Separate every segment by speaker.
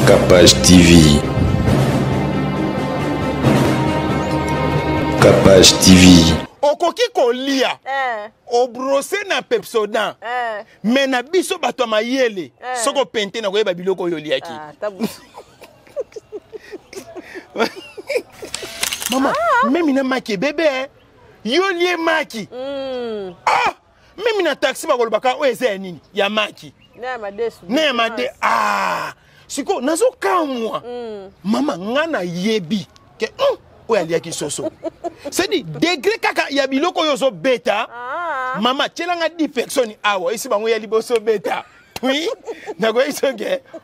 Speaker 1: Kapash TV. Kapash TV.
Speaker 2: Okoki kolia
Speaker 3: eh.
Speaker 2: Obrose na Pepsodent
Speaker 3: eh.
Speaker 2: Mais na biso bato ya mayele
Speaker 3: eh.
Speaker 2: Soki opente na koyeba biloko oyo oliaki
Speaker 3: ah,
Speaker 2: Mama ah. Memi na maki ebebe eh. Yo lie maki Ah! Memi na taxi bakolobaka oyo eza ya nini ya maki
Speaker 3: na
Speaker 2: ya made ah sikoyo nazokamwa mama nga nayebi ke oyo aliaki soso cest degré kaka ya biloko oyo ozobeta
Speaker 3: ah.
Speaker 2: Mama tielanga 10 personnes awa esi bango ya liboso beta oui nakoyei soki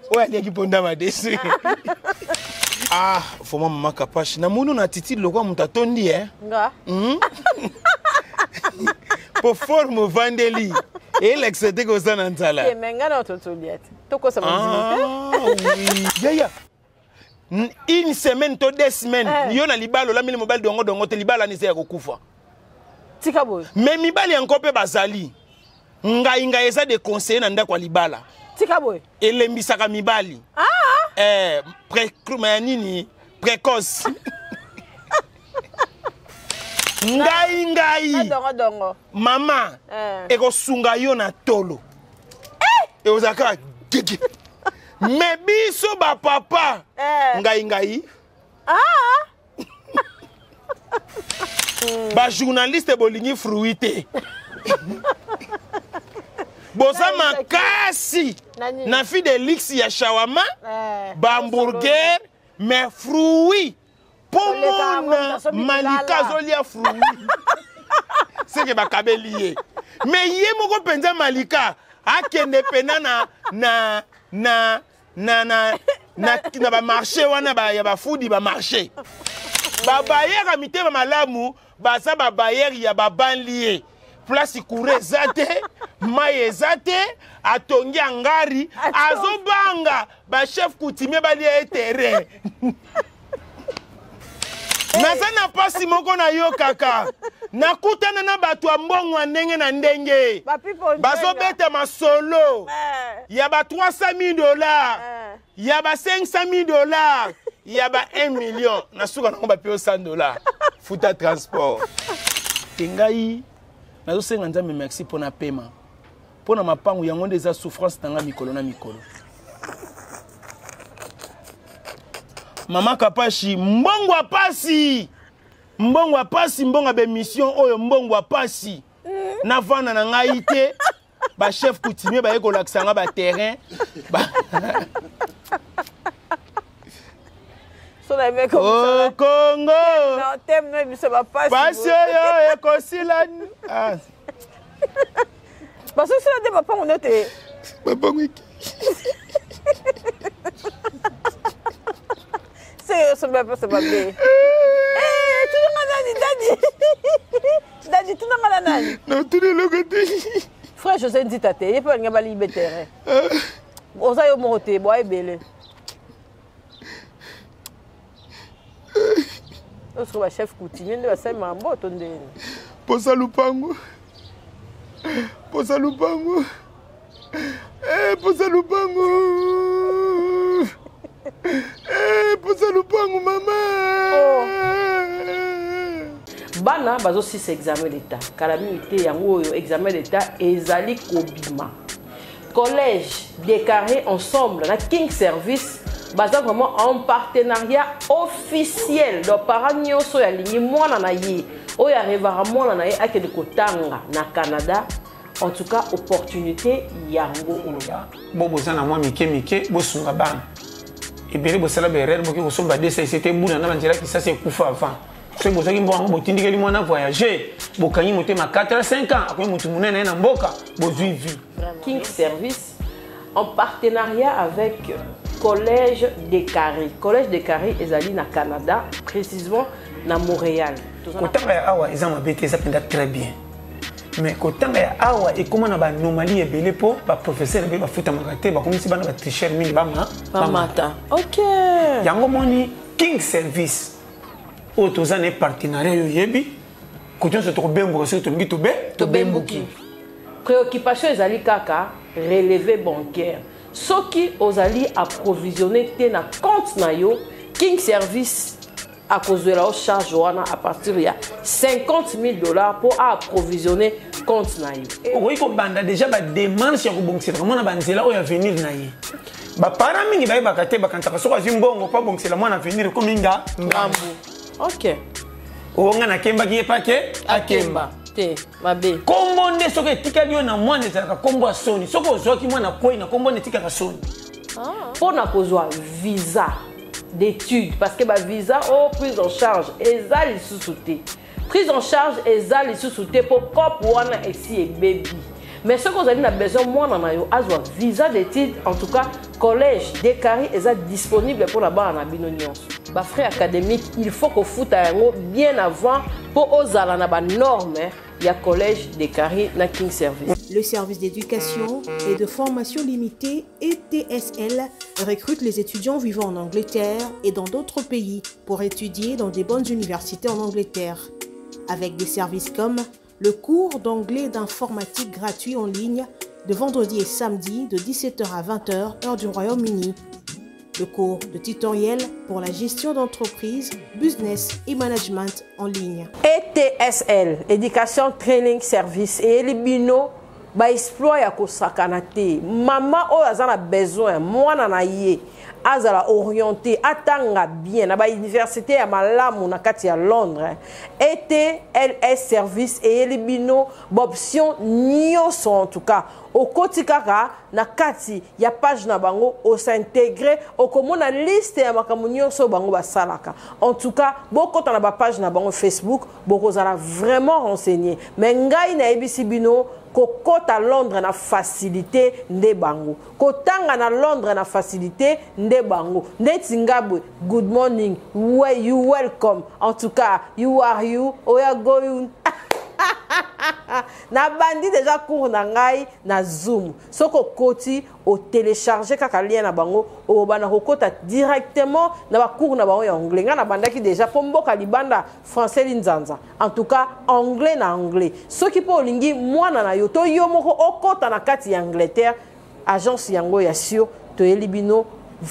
Speaker 2: oyo aliaki mponda madesu ah vraiment mama Kapashi namoni na attitude lokola moto atondi e
Speaker 3: Nga
Speaker 2: Po forme ovandeli elakisa te koza na nzala.
Speaker 3: Te, mais nga na totolia te tokosa bandimi te.
Speaker 2: Ah, yaya une semaine to 2 semaines
Speaker 3: Eh.
Speaker 2: yo na libala olameli mobali dongo dongo te, libala wana eza ya kokufa.
Speaker 3: Tika boye.
Speaker 2: Mais mibali yango mpe bazali ngai ngai eza de conseiller na ndako ya libala.
Speaker 3: Tika boye.
Speaker 2: Elembisaka mibali
Speaker 3: ah.
Speaker 2: Eh, ya nini précoce ngai ngai
Speaker 3: Dongo dongo.
Speaker 2: Mama
Speaker 3: Eh.
Speaker 2: ekosunga yo na tolo ekozala kaka gege mais biso bapapa
Speaker 3: Eh.
Speaker 2: ngai ngai
Speaker 3: Ah.
Speaker 2: Bajournaliste bolingi fruit te, boza makasi
Speaker 3: Na nini?
Speaker 2: na fidelix ya shawarma,
Speaker 3: Eh.
Speaker 2: bahamburger, mais fruit mpo
Speaker 3: Koleka
Speaker 2: mona
Speaker 3: yango,
Speaker 2: Malika
Speaker 3: bilala.
Speaker 2: azolia fruit seke bakabeli ye mais ye moko mpenza Malika akende pena na bamarché wana ya bafudi bamarché babayere ya mitema malamu baza babayere ya babanlie place courant eza te, mai eza te, atongi angari azobanga bachef coutumier balia ye terrain. Naza na mpasi moko nayokaka nakutana na bato ya mbongo ya ndenge na ndenge
Speaker 3: Bapipo.
Speaker 2: Bazobeta masolo
Speaker 3: Eh.
Speaker 2: ya ba 300 000 $,
Speaker 3: Eh.
Speaker 2: ya ba 500 000 $, ya ba 1 million. Na suka nango bape yo 100 $ futa transport te. Ngai nazosenga Nzambe merci mpo na pema mpo na mapangu yango nde eza souffrance na ngai mikolo na mikolo. Mama Kapashi, mbongo ya pasi, mbongo ya pasi, mbongo ya bemission oyo, mbongo ya pasi. Navanda na ngai te, bachef coutumier baye kolakisa nga baterrain.
Speaker 3: So na yebe.
Speaker 2: O Congo.
Speaker 3: Na thème no biso bapasi.
Speaker 2: Pasi oyo ekosila. Ah,
Speaker 3: Bazosila nde mapango no te.
Speaker 2: Mapango eke.
Speaker 3: Se osombi bapesa mabe. Tunanga nani dadi dadi, tunanga na nani?
Speaker 2: Natuni eloko te.
Speaker 3: Frère José Ndita te, ye mpe balinga balibe terrain. Oza yo moko te, boa ebele osiko bachef coutumier nde basali makambo to ndeni.
Speaker 2: Posa lupango, posa lupango. Eh, posa lupango. Eh, posa lupango mama.
Speaker 3: Oh.
Speaker 4: Bana bazosisa examen d'état kala mingi te. Yango oyo examen d'état ezali kobima, Collège Décarré ensemble na King Service baza vraiment en partenariat officiel. Donc parent nyonso oyo alingi mwana na ye, oyo arêvaka mwana na ye akende kotanga na Canada, en tout cas opportunité yango oyo.
Speaker 5: Bo boza na mwa mike mike, bosunga bana ebele. Bosala baerreur, boki kosomba dsa te, buna na banzela Kisasa ekufa avant. Soki bozwaki mbongo yango, botindikeli mwana voyage, bokangi motema 4 à 5 ans, akomi motu monene ye na mboka, bozwi vie.
Speaker 4: King Service en partenariat avec Collège des Carrés. Collège des Carrés ezali na Canada, précisément na Montréal.
Speaker 5: Kotanga ya awa eza mabe te, eza mpenza très bien, mais kotanga ya awa ekóma na baanomalie ebele mpo baprofesseur ebele bafutamaka te, bakomisi bana batricheur mingi bama.
Speaker 4: Bamata. OK.
Speaker 5: Yango moni King Service oyo toza na ye partenariat oyo oyebi koto nyonso tokobembuka soki tolingi tobe.
Speaker 4: Tobembuki. Préoccupation ezali kaka relevé bancaire. Soki ozali approvisionner te na compte na yo, King Service akozwela yo charge wana à partir ya 50 000 dollars mpo aapprovisionner compte na yo.
Speaker 5: Okoki kobanda deja bademarche ya kobongiselaka mwana banzela oyo avenir na ye. Baparent mingi bayebaka te, bakanisaka soki azwi mbongo mpo abongisela mwana avenir ekomi nga ngambo.
Speaker 4: Ok.
Speaker 5: Oyo nga nakembaki ye pake akemba
Speaker 4: te mabe.
Speaker 5: Kombo nde soki etikali yo na mwana ezalaka kombo ya soni. Soki ozwaki mwana kwei na kombo nde etikaka soni.
Speaker 4: Mpo na kozwa visa d'études, parce que ba visa oyo prise en charge eza lisusu te. Prise en charge eza lisusu te mpo cop wana esi ebebi. Mais soki ozali na besoin mwana na yo azwa visa d'études, en tout cas collège Dekari eza disponible mpo na bana na bino nyonso. Ba frais académiques il faut kofuta yango bien avant mpo ozala na ba normes ya collège Dekari na King Service.
Speaker 6: Le service d'éducation et de formation limitée ETSL recrute les étudiants vivant en Angleterre et dans d'autres pays pour étudier dans des bonnes universités en Angleterre. Avec des services comme le cours d'anglais d'informatique gratuit en ligne de vendredi et samedi de 17h à 20h, heure du Royaume-Uni. Le cours de tutoriel pour la gestion d'entreprise, business et management en ligne.
Speaker 4: ETSL, Education Training Service, et Elibino, ba exploit ya kosakana te. Mama oyo aza na besoin, mwana na ye azala orienté, atanga bien na ba université ya malamu na kati ya Londres. ETLS Service et Elibino, ba option nyonso en tout cas. Okoti kaka na kati ya page na bango, os'intégrer, okomona liste ya makambo nyonso bango basalaka. En tout cas, bokota na ba page na bango Facebook, bokozala vraiment renseigné. Mais ngai nayebisi bino kokota Londres na facilité nde bango. Kotanga na Londres na facilité nde bango. Ndeti ngabwe, good morning, where you welcome. En tout cas, you are you, oya going. Na bandi déjà cours na ngai na Zoom. Soko koti o télécharger kaka lien na bango, o bana kokota directement na ba cours na bango ya anglais. Nga na bandaki déjà po mboka libanda français linzanza. En tout cas anglais na anglais. Soki po olingi mwana na yo to yo moko okota na kati ya Angleterre, agence yango ya sûr toyeli bino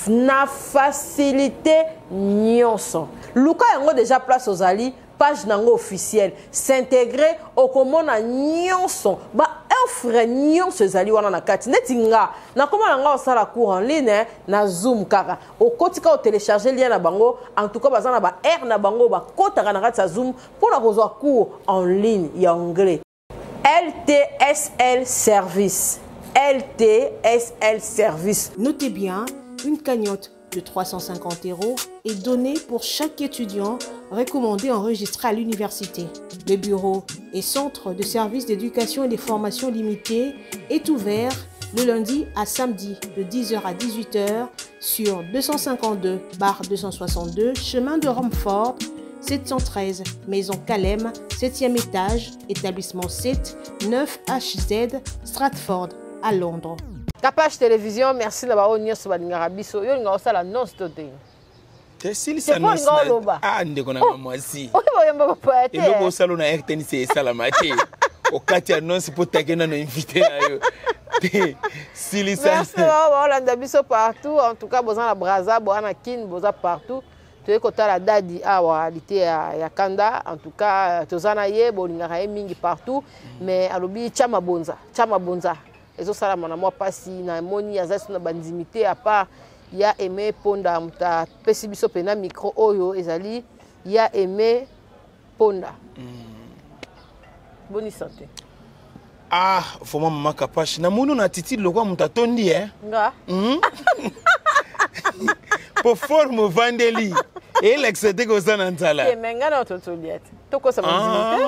Speaker 4: na facilité nyonso. Luka yango déjà place ozali, page nango officielle s'intégrer, okomona nyonso ba offre nyonso ezali wana na kati. Neti nga nakoma na nga osala cours en ligne na Zoom kaka, okotika o télécharger lien na bango. En tout cas baza na ba air na bango bakotaka na kati ya Zoom mpona kozwa cours en ligne ya anglais. LTSL Service, LTSL Service.
Speaker 6: Notez bien, une cagnotte de 350 € est donnée pour chaque étudiant recommandé enregistré à l'université. Le bureau et centre de services d'éducation et des formations limitées est ouvert le lundi à samedi de 10h à 18h sur 252/262 chemin de Romford, 713 Maison Calem, 7e étage, établissement 7, 9 HZ, Stratford, à Londres.
Speaker 4: Capage Télévision, merci na bao nyonso balingaka biso. Yo linga osala annonce to te.
Speaker 2: Te silisa
Speaker 4: Te po
Speaker 2: annonce
Speaker 4: linga
Speaker 2: na-
Speaker 4: oloba.
Speaker 2: Ah, ndeko na nga mwasi.
Speaker 4: Oyo boyemba bapaya te.
Speaker 2: Eloko osala na RTNC esalama te. Okati annonce po take nano invité na yo. Te silisa.
Speaker 4: Merci na bao baolanda biso partout. En tout cas, boza na Brazza, boza na Kin, boza partout. Toye kotala Dadi awa lite ya Kanda. En tout cas, toza na ye, bolingaka ye mingi partout. Mais alobi Chama Bonza, Chama Bonza. Ezosalama na mwa pasi na moni aza so na bandimi te, à part ya Aimé Ponda moto apesi biso pena micro oyo ezali ya Aimé Ponda. Boni santé.
Speaker 2: Ah, vraiment mama Kapache, na moni na attitude lokwa moto atondi, hein?
Speaker 4: Nga?
Speaker 2: Po forme ovandeli elakisa te koza na nzala.
Speaker 4: Te, mais nga na ototolia te. Tokosa bandimi te.
Speaker 2: Ah,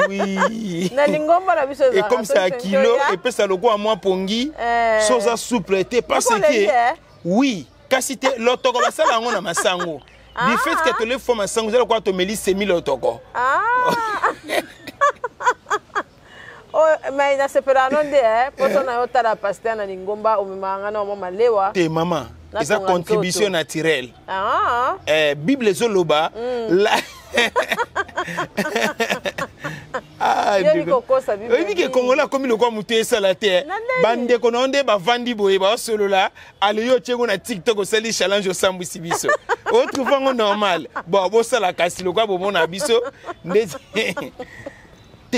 Speaker 2: oui.
Speaker 4: Na lingomba na biso
Speaker 2: Et
Speaker 4: ezalaka
Speaker 2: comme ça,
Speaker 4: soki
Speaker 2: kilo,
Speaker 4: toya.
Speaker 2: et puis ça lokwa mwa pongi, soza souple te, parce
Speaker 4: Oko
Speaker 2: que
Speaker 4: lebi, eh?
Speaker 2: oui, kasi te lotoko basala yango na masango. Du fait que tole fo masango, ezala kwa tomeli semi lotoko.
Speaker 4: Ah. Oh, mais nasepela no nde, eh? Poso na yo tala pasteur na lingomba, omemaka nga na mwa malewa.
Speaker 2: Te mama,
Speaker 4: Na
Speaker 2: eza
Speaker 4: tonga
Speaker 2: contribution
Speaker 4: nzoto.
Speaker 2: naturelle.
Speaker 4: Ah.
Speaker 2: Bible ezoloba, la Ah, oyebi ke kongola akomi lokwa motu esala te eh. Bandeko na yo nde bavandi boye baosolola, ale yo otie ngo na TikTok, osali challenge, osambwisi biso, otrouve yango normal. Bon, bosala kasi lokwa bomona biso nde te.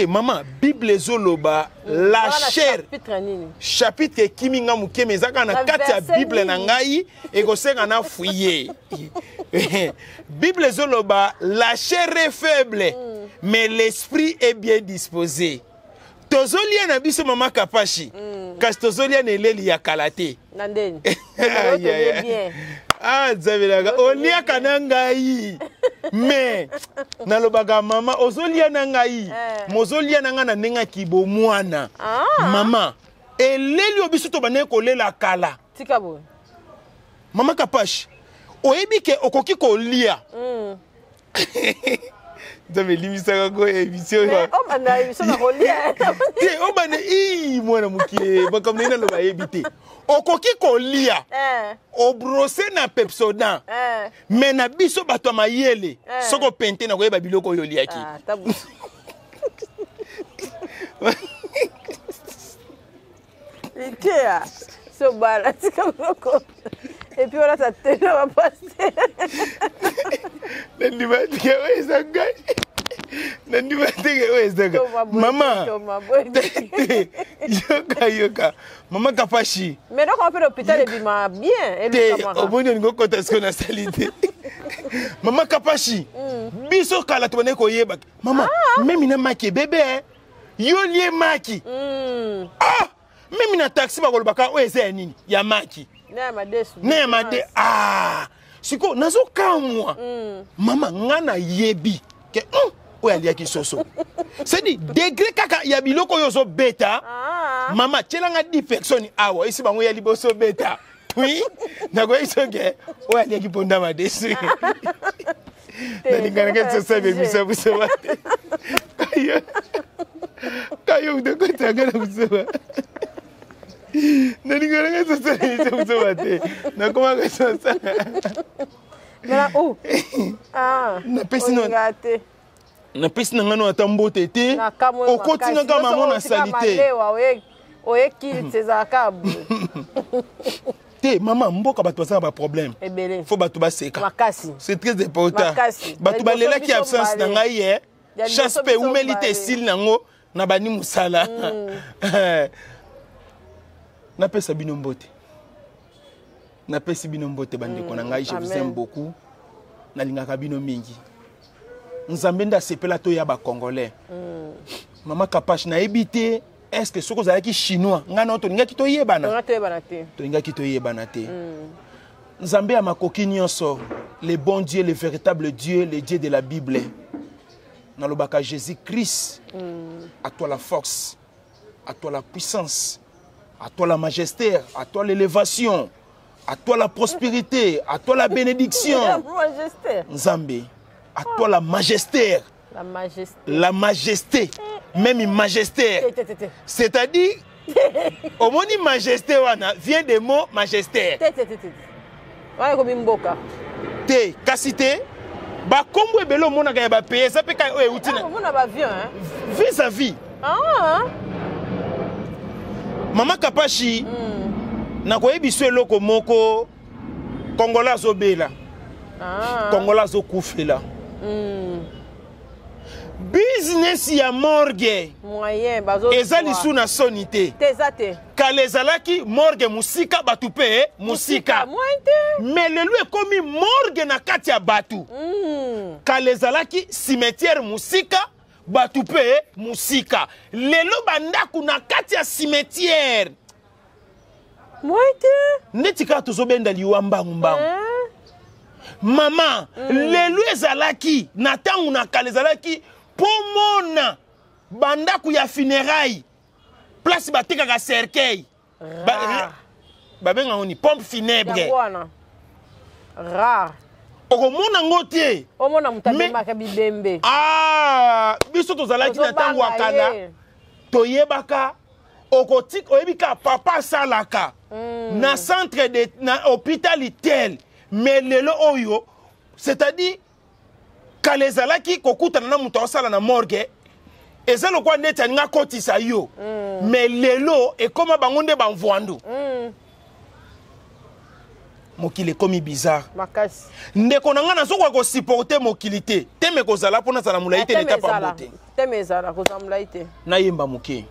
Speaker 2: Mama, Bible ezoloba la chair, chapitre ekimi nga moke, me eza kaka na kati ya Bible na ngai, ekosenga na fouille. Bible ezoloba la chair est faible, mais l'esprit est bien disposé. Tozolia na biso, mama Kapashi, kasi tozolia na eleli ya kala te.
Speaker 4: Na ndeni?
Speaker 2: Ah, nzambelaka, oliaka na ngai, mais nalobaka, mama, ozolia na ngai, eh. Mozolia na ngai na ndenge ya kibomwana. Ah. Mama, eleli oyo biso tobandaki kolela kala.
Speaker 4: Tika boye.
Speaker 2: Mama Kapashi, oyebi ke okoki kolia. Nzambe elimbisaka ko émission
Speaker 4: obanda émission na kolia.
Speaker 2: Te, obanda i mwana mokie, makambo na ye naloba ayebi te. Okoki kolia, eh. Obrose na Pepsodent, eh. Mais na biso bato ya mayele, eh. Soki opente na koyeba biloko oyo oliaki.
Speaker 4: Ah, liteya sobala, tika biloko et puis olata tena bapaster.
Speaker 2: Nandima teke oyo eza ngai, nandima teke oyo ezaka mama te. Yoka, yoka, mama Kapashi.
Speaker 4: Mais donc mpe l'hôpital ebima bien.
Speaker 2: Te, omoni, olingi okota sikoyo nasali te. Mama Kapashi, biso kala tobandaki koyeba, mama, ah. Memi na maki ebebe, yo lie maki. Ah, meme na taxi bakolobaka oyo eza ya nini, ya maki
Speaker 4: na
Speaker 2: ya made. Ah, sikoyo nazokamwa, mama, nga nayebi ke oyo aliaki soso, c'est-à-dire degré kaka ya biloko oyo ozobeta. Ah. Mama, tielanga 10 personnes awa esi bango ya liboso beta, oui, nakoyebi soki oyo aliaki mponda madesu. Nalinganaka soso ebebisa busoba te, kayo kayo utokotanga na busoba. Nalinganaka soso ebebisa busoba te, nakomaka sosa. Napesi na ngano ata mbote te, okotingaka mama na sali te.
Speaker 4: Oye kilte ezalaka boye.
Speaker 2: Te, mama, mboka bato baza na baproblème,
Speaker 4: ebele.
Speaker 2: Faut bato baseka.
Speaker 4: Makasi.
Speaker 2: C'est très important. Bato balelaki absence na ngai ye. Chasse mpe eumeli te, esili nango na bani mosala. Napesa bino mbote, napesi bino mbote, bandeko na ngai. Je vous aime beaucoup, nalingaka bino mingi. Nzambe nde asepela toya bacongolais. Mama Kapash, nayebi te, est ce que soki ozalaki Chinois, ngai na yo tolingaki toyebana? Tolingaki toyebana te. Nzambe ya makoki nyonso, le bon Dieu, le véritable Dieu, le Dieu de la Bible, nalobaka Jésus Christ, à toi la force, à toi la puissance, à toi la majesté, à toi l'élévation, à toi la prospérité, à toi la bénédiction. Nzambe, à toi la majesté.
Speaker 4: La majesté.
Speaker 2: La majesté, même majesté, c'est-à-dire omoni majesté wana vient de mot majesté.
Speaker 4: Wana ekomi mboka.
Speaker 2: Te, kasi te, bakombo ebele omonaka ya bapays eza mpe kaka oyo euti
Speaker 4: na baavion
Speaker 2: vis-à-vis.
Speaker 4: Ah.
Speaker 2: Mama Kapashi, nakoyebi so eloko moko, Kongola azobela,
Speaker 4: ah.
Speaker 2: Kongola azokufela. Business ya morgue eza lisu na soni te. Kala ezalaki morgue mosika, bato mpe mosika, mais lelo ekomi morgue na kati ya bato. Kala ezalaki cimetière mosika, bato mpe mosika. Lelo bandako na kati ya cimetière. Neti kaka tozobenda liwa mbangu mbangu. Mama, lelo ezalaki na ntango na kala ezalaki mpo mona bandako ya funéraille, place batekaka cercueil, babenga ngo ni pompe funèbre.
Speaker 4: Rare.
Speaker 2: Okomona ngo te.
Speaker 4: Omona moto amemaka bibembe.
Speaker 2: Ah, biso tozalaki na ntango ya kala, toyebaka okotika, oyebi kaka papa asalaka na centre de na hôpital tel. Mais lelo oyo, c'est-à-dire kala ezalaki kokutana na moto aosala na morgue. Eza lokola ndeti alingi akotisa yo. Mais lelo ekoma bango nde bamvwandu. Mokili ekomi bizarre.
Speaker 4: Makasi.
Speaker 2: Ndeko na ngai, nazokoka kosupporter mokili te. Teme kozala mpo nazala molai te, leta pambo te.
Speaker 4: Teme ezala kozala molai te.
Speaker 2: Nayemba moke.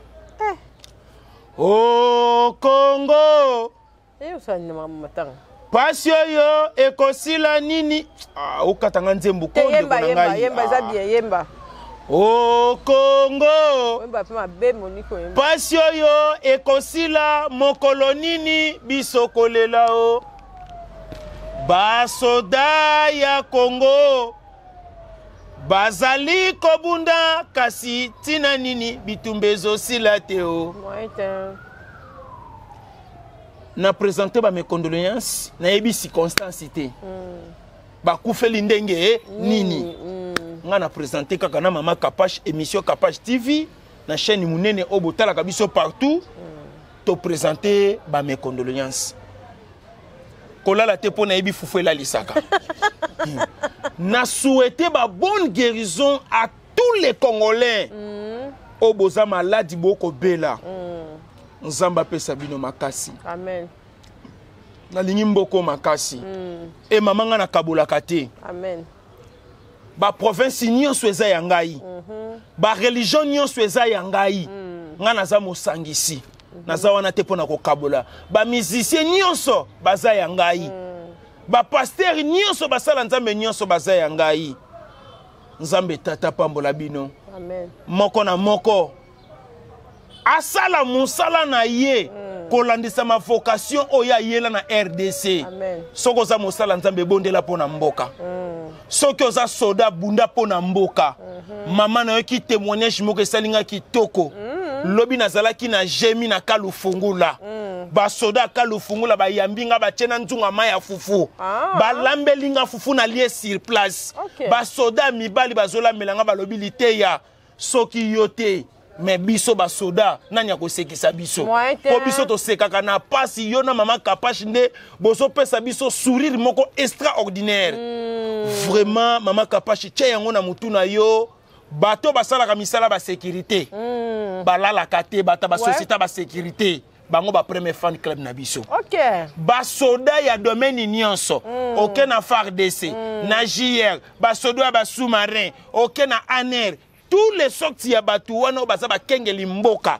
Speaker 2: O Congo.
Speaker 4: Eyosani matanga.
Speaker 2: Pasi oyo ekosila nini? Ah, okatanga nzembo ko, ndeko na ngai.
Speaker 4: Yemba, eza bien, yemba.
Speaker 2: O Congo.
Speaker 4: Oyemba mpe mabe, Moniko, yemba.
Speaker 2: Pasi oyo ekosila mokolo nini? Biso kolela o basoda ya Congo bazali kobunda, kasi ntina nini bitumba ezosila te? O na présente ba mes condoléances. Nayebi circonstance te, bakufeli ndenge nini. Nga na présente kaka na mama Kapash, émission Kapash TV na chaîne monene oyo botalaka biso partout. Toprésente ba mes condoléances. Kolala te mpo nayebi fufu elalisaka. Na souhaite ba bonne guérison à tous les Congolais oyo boza maladi, bokobela. Nzambe apesa bino makasi.
Speaker 4: Amen.
Speaker 2: Nalingi mboko makasi. E mama, nga nakabolaka te.
Speaker 4: Amen.
Speaker 2: Baprovince nyonso eza ya ngai. Bareligion nyonso eza ya ngai. Ngai naza mosangisi. Naza wana te mpo na kokabola. Bamusicien nyonso baza ya ngai. Bapasteur nyonso, basala Nzambe nyonso baza ya ngai. Nzambe Tata pambola bino.
Speaker 4: Amen.
Speaker 2: Moko na moko asala mosala na ye kolandisama vocation oyo ayela na RDC.
Speaker 4: Amen.
Speaker 2: Soki oza mosala Nzambe, ebondela mpo na mboka. Soki oza soda, bunda mpo na mboka. Mama, nayoki témoignage moko esali nga kitoko. Lobi nazalaki na jemi na Kalufungula. Basoda ya Kalufungula bayambi nga, batie na nzunga mai ya fufu. Balambeli nga fufu, nalie sur place. Basoda ya mibali bazolambela nga, balobi: "Liteya, soki yo te, me biso basoda nani akosekisa biso?"
Speaker 4: Moyen te.
Speaker 2: Mpo biso tosekaka na pasi. Yo na mama Kapash nde bozopesa biso sourire moko extraordinaire. Vraiment, mama Kapash, tia yango na mutu na yo. Bato basalaka misala basécurité balalaka te. Bato basociété ya basécurité, bango bapremier fan club na biso. Basoda ya domaine nyonso, oke na FARDC, na GR, basoda ya basous-marin, oke na ANR, tous les sortes ya bato wana oyo baza bakengeli mboka,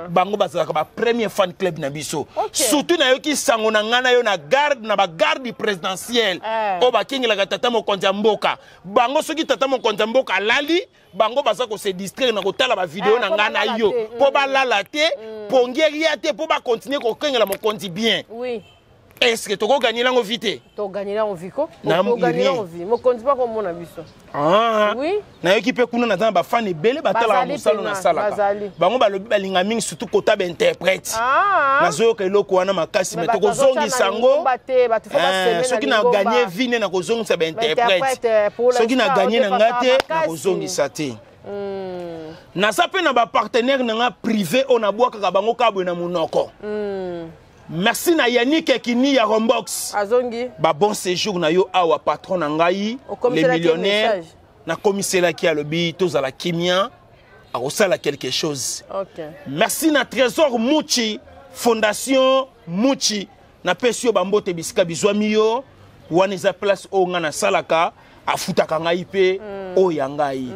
Speaker 2: bango bazalaka bapremier fan club na biso. Surtout nayoki sango na ngai na yo na garde, na bagarde présidentielle oyo bakengelaka tata mokonzi ya mboka. Bango, soki tata mokonzi ya mboka alali, bango baza kose distraire na kotala bavideo na
Speaker 4: mpo
Speaker 2: ngai na
Speaker 4: balala
Speaker 2: yo
Speaker 4: te.
Speaker 2: Mpo balala te, pongi eria te, mpo bakontinue kokengela mokonzi bien. Est ce que tokoganyela yango vi te?
Speaker 4: Toganyela yango vi ko.
Speaker 2: Na
Speaker 4: Toganyela
Speaker 2: rien.
Speaker 4: yango vi, mokonzi mpo akomona biso.
Speaker 2: Ah. Nayoki mpe kuna naza na bafane ebele batalaka
Speaker 4: Bazali
Speaker 2: mosala
Speaker 4: pena,
Speaker 2: nasalaka.
Speaker 4: bazali.
Speaker 2: Bango balobi balinga mingi surtout kota bainterprète. Nazoyoka eloko wana makasi, me
Speaker 4: Mais bato
Speaker 2: tokozongisa
Speaker 4: bazotya na
Speaker 2: yango.
Speaker 4: lingomba te, bato fo baseme na
Speaker 2: Soki na
Speaker 4: lingomba.
Speaker 2: ganye vi nde nakozongisa bainterprète.
Speaker 4: Bainterprète, pour
Speaker 2: Soki na
Speaker 4: l'instant,
Speaker 2: ganye na nga te,
Speaker 4: odepasaka makasi.
Speaker 2: nakozongisa te. Naza mpe na bapartenaire na nga privé oyo nabwakaka bango kaka boye na monoko. Merci na Yannick Ekini ya Rombox.
Speaker 4: Azongi.
Speaker 2: Babon séjour na yo awa, patron na ngai, le
Speaker 4: Okomiselaki
Speaker 2: millionnaire.
Speaker 4: message?
Speaker 2: Nakomiselaki, alobi tozala kimia, akosala quelque chose. Merci na Trésor Muchi, Fondation Muchi. Napesi yo bambote bisika bizwami yo. Wana eza place oyo ngai nasalaka, afutaka ngai mpe oyo ya ngai.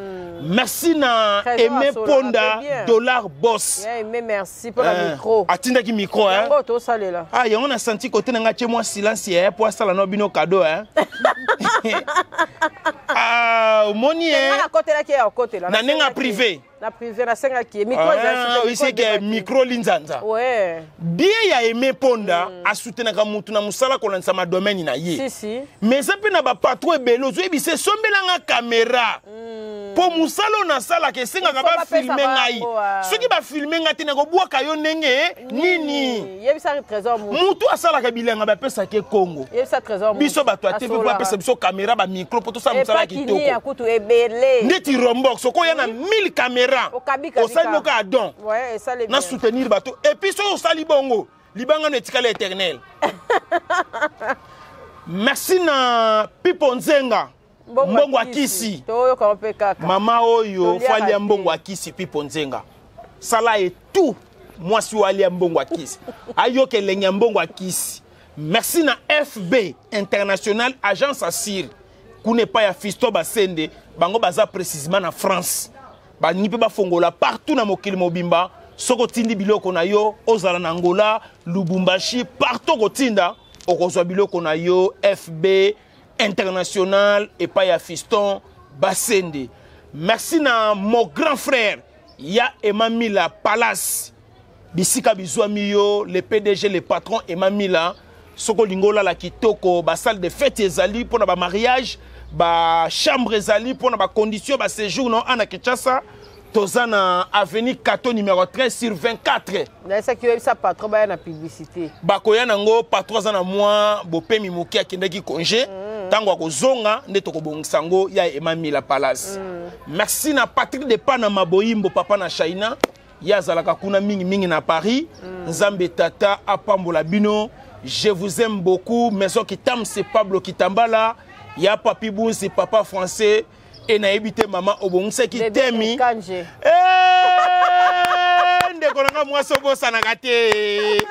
Speaker 2: Merci na
Speaker 4: Trésor
Speaker 2: Aimé
Speaker 4: asolaka
Speaker 2: Ponda.
Speaker 4: mpe bien.
Speaker 2: Dollar Boss.
Speaker 4: Ya Aimé, merci mpona micro.
Speaker 2: Atindaki micro, hein?
Speaker 4: Yango tosalela.
Speaker 2: Ah, yango na senti kote na ngai tie mwa silence ya po asala na bino cadeau, hein? Ah, omoni
Speaker 4: Nga
Speaker 2: ye
Speaker 4: nakotelaki ye, akotela.
Speaker 2: Na ndenge ya
Speaker 4: Nasengaki.
Speaker 2: privé.
Speaker 4: Na privé nasengaki ye micro ezalaki te, micro
Speaker 2: Iseke
Speaker 4: ebebaki.
Speaker 2: micro linzanza. Bien ya Aimé Ponda, asutenaka mutu na mosala kolandisa madomaine na ye.
Speaker 4: Si si.
Speaker 2: Mais eza mpe na bapatron ebele ozoyebisa: "Esombelanga kamera mpo mosala oyo nasalaka esengaka
Speaker 4: Il faut
Speaker 2: bafilme
Speaker 4: bapesa
Speaker 2: ngai.
Speaker 4: bango, ah.
Speaker 2: Soki bafilme ngai te, nakobwaka yo ndenge nini?"
Speaker 4: Yebisaki Trésor Mutu.
Speaker 2: Mutu asalaka bilanga, bapesaka ekongo.
Speaker 4: Yebisa Trésor Mutu.
Speaker 2: Biso bato ya TV mpo apesa biso kamera, bamicro, mpo tosala mosala ya
Speaker 4: Epakini ya
Speaker 2: kitoko.
Speaker 4: kutu ebele.
Speaker 2: Ndeti Rombox, okoya na 1000 caméra,
Speaker 4: Okabi-kabi
Speaker 2: osali
Speaker 4: kaka.
Speaker 2: noka ya don.
Speaker 4: Ouais, esali
Speaker 2: Na
Speaker 4: bien.
Speaker 2: soutenir bato. Et puis soki osali bongo, libanga no etikali éternel. Merci na Pipo Nzenga. Mbongo ya kisi.
Speaker 4: Toyoka mpe kaka.
Speaker 2: Mama oyo
Speaker 4: Toliaka
Speaker 2: fo alia
Speaker 4: te.
Speaker 2: mbongo ya kisi pipo nzenga. Sala ye tout mwasi oyo alia mbongo ya kisi. Ayoka elengi ya mbongo ya kisi. Merci na FB International Agence Assir. Kuna epai ya Fiston Basende, bango baza précisément na France. Balingi mpe bafongola partout na mokili mobimba. Soki otindi biloko na yo, ozala na Angola, Lubumbashi, partout okotinda, okozwa biloko na yo FB International epai ya Fiston Basende. Merci na mon grand frère ya Emma Mila Palace. Bisika bizwami yo, le PDG, le patron Emma Mila. Soko olingi olala kitoko, ba salle de fête ezali mpona ba mariage, ba chambre ezali mpona ba condition, ba séjour na ana Kinshasa. Toza na avenue Kato numéro 13 sur 24.
Speaker 4: Nayesaki oyebisa patron baya na publicité.
Speaker 2: Bakoya nango, patron aza na mwa bopemi moke, akendaki congé. Tango akozonga nde tokobongisa yango ya Emma Mila Palace. Merci na Patrick de Pana Maboyimbo, papa na China. Ye azalaka kuna mingi mingi na Paris. Nzambe tata apambola bino. Je vous aime beaucoup. Maison Kitam, c'est Pablo Kitambala. Ya Papi Bunzi, papa français. E nayebi te mama obongisaki
Speaker 4: Bébé
Speaker 2: temi.
Speaker 4: Ekanje.
Speaker 2: Eh, ndeko na nga mwasi obosanaka te.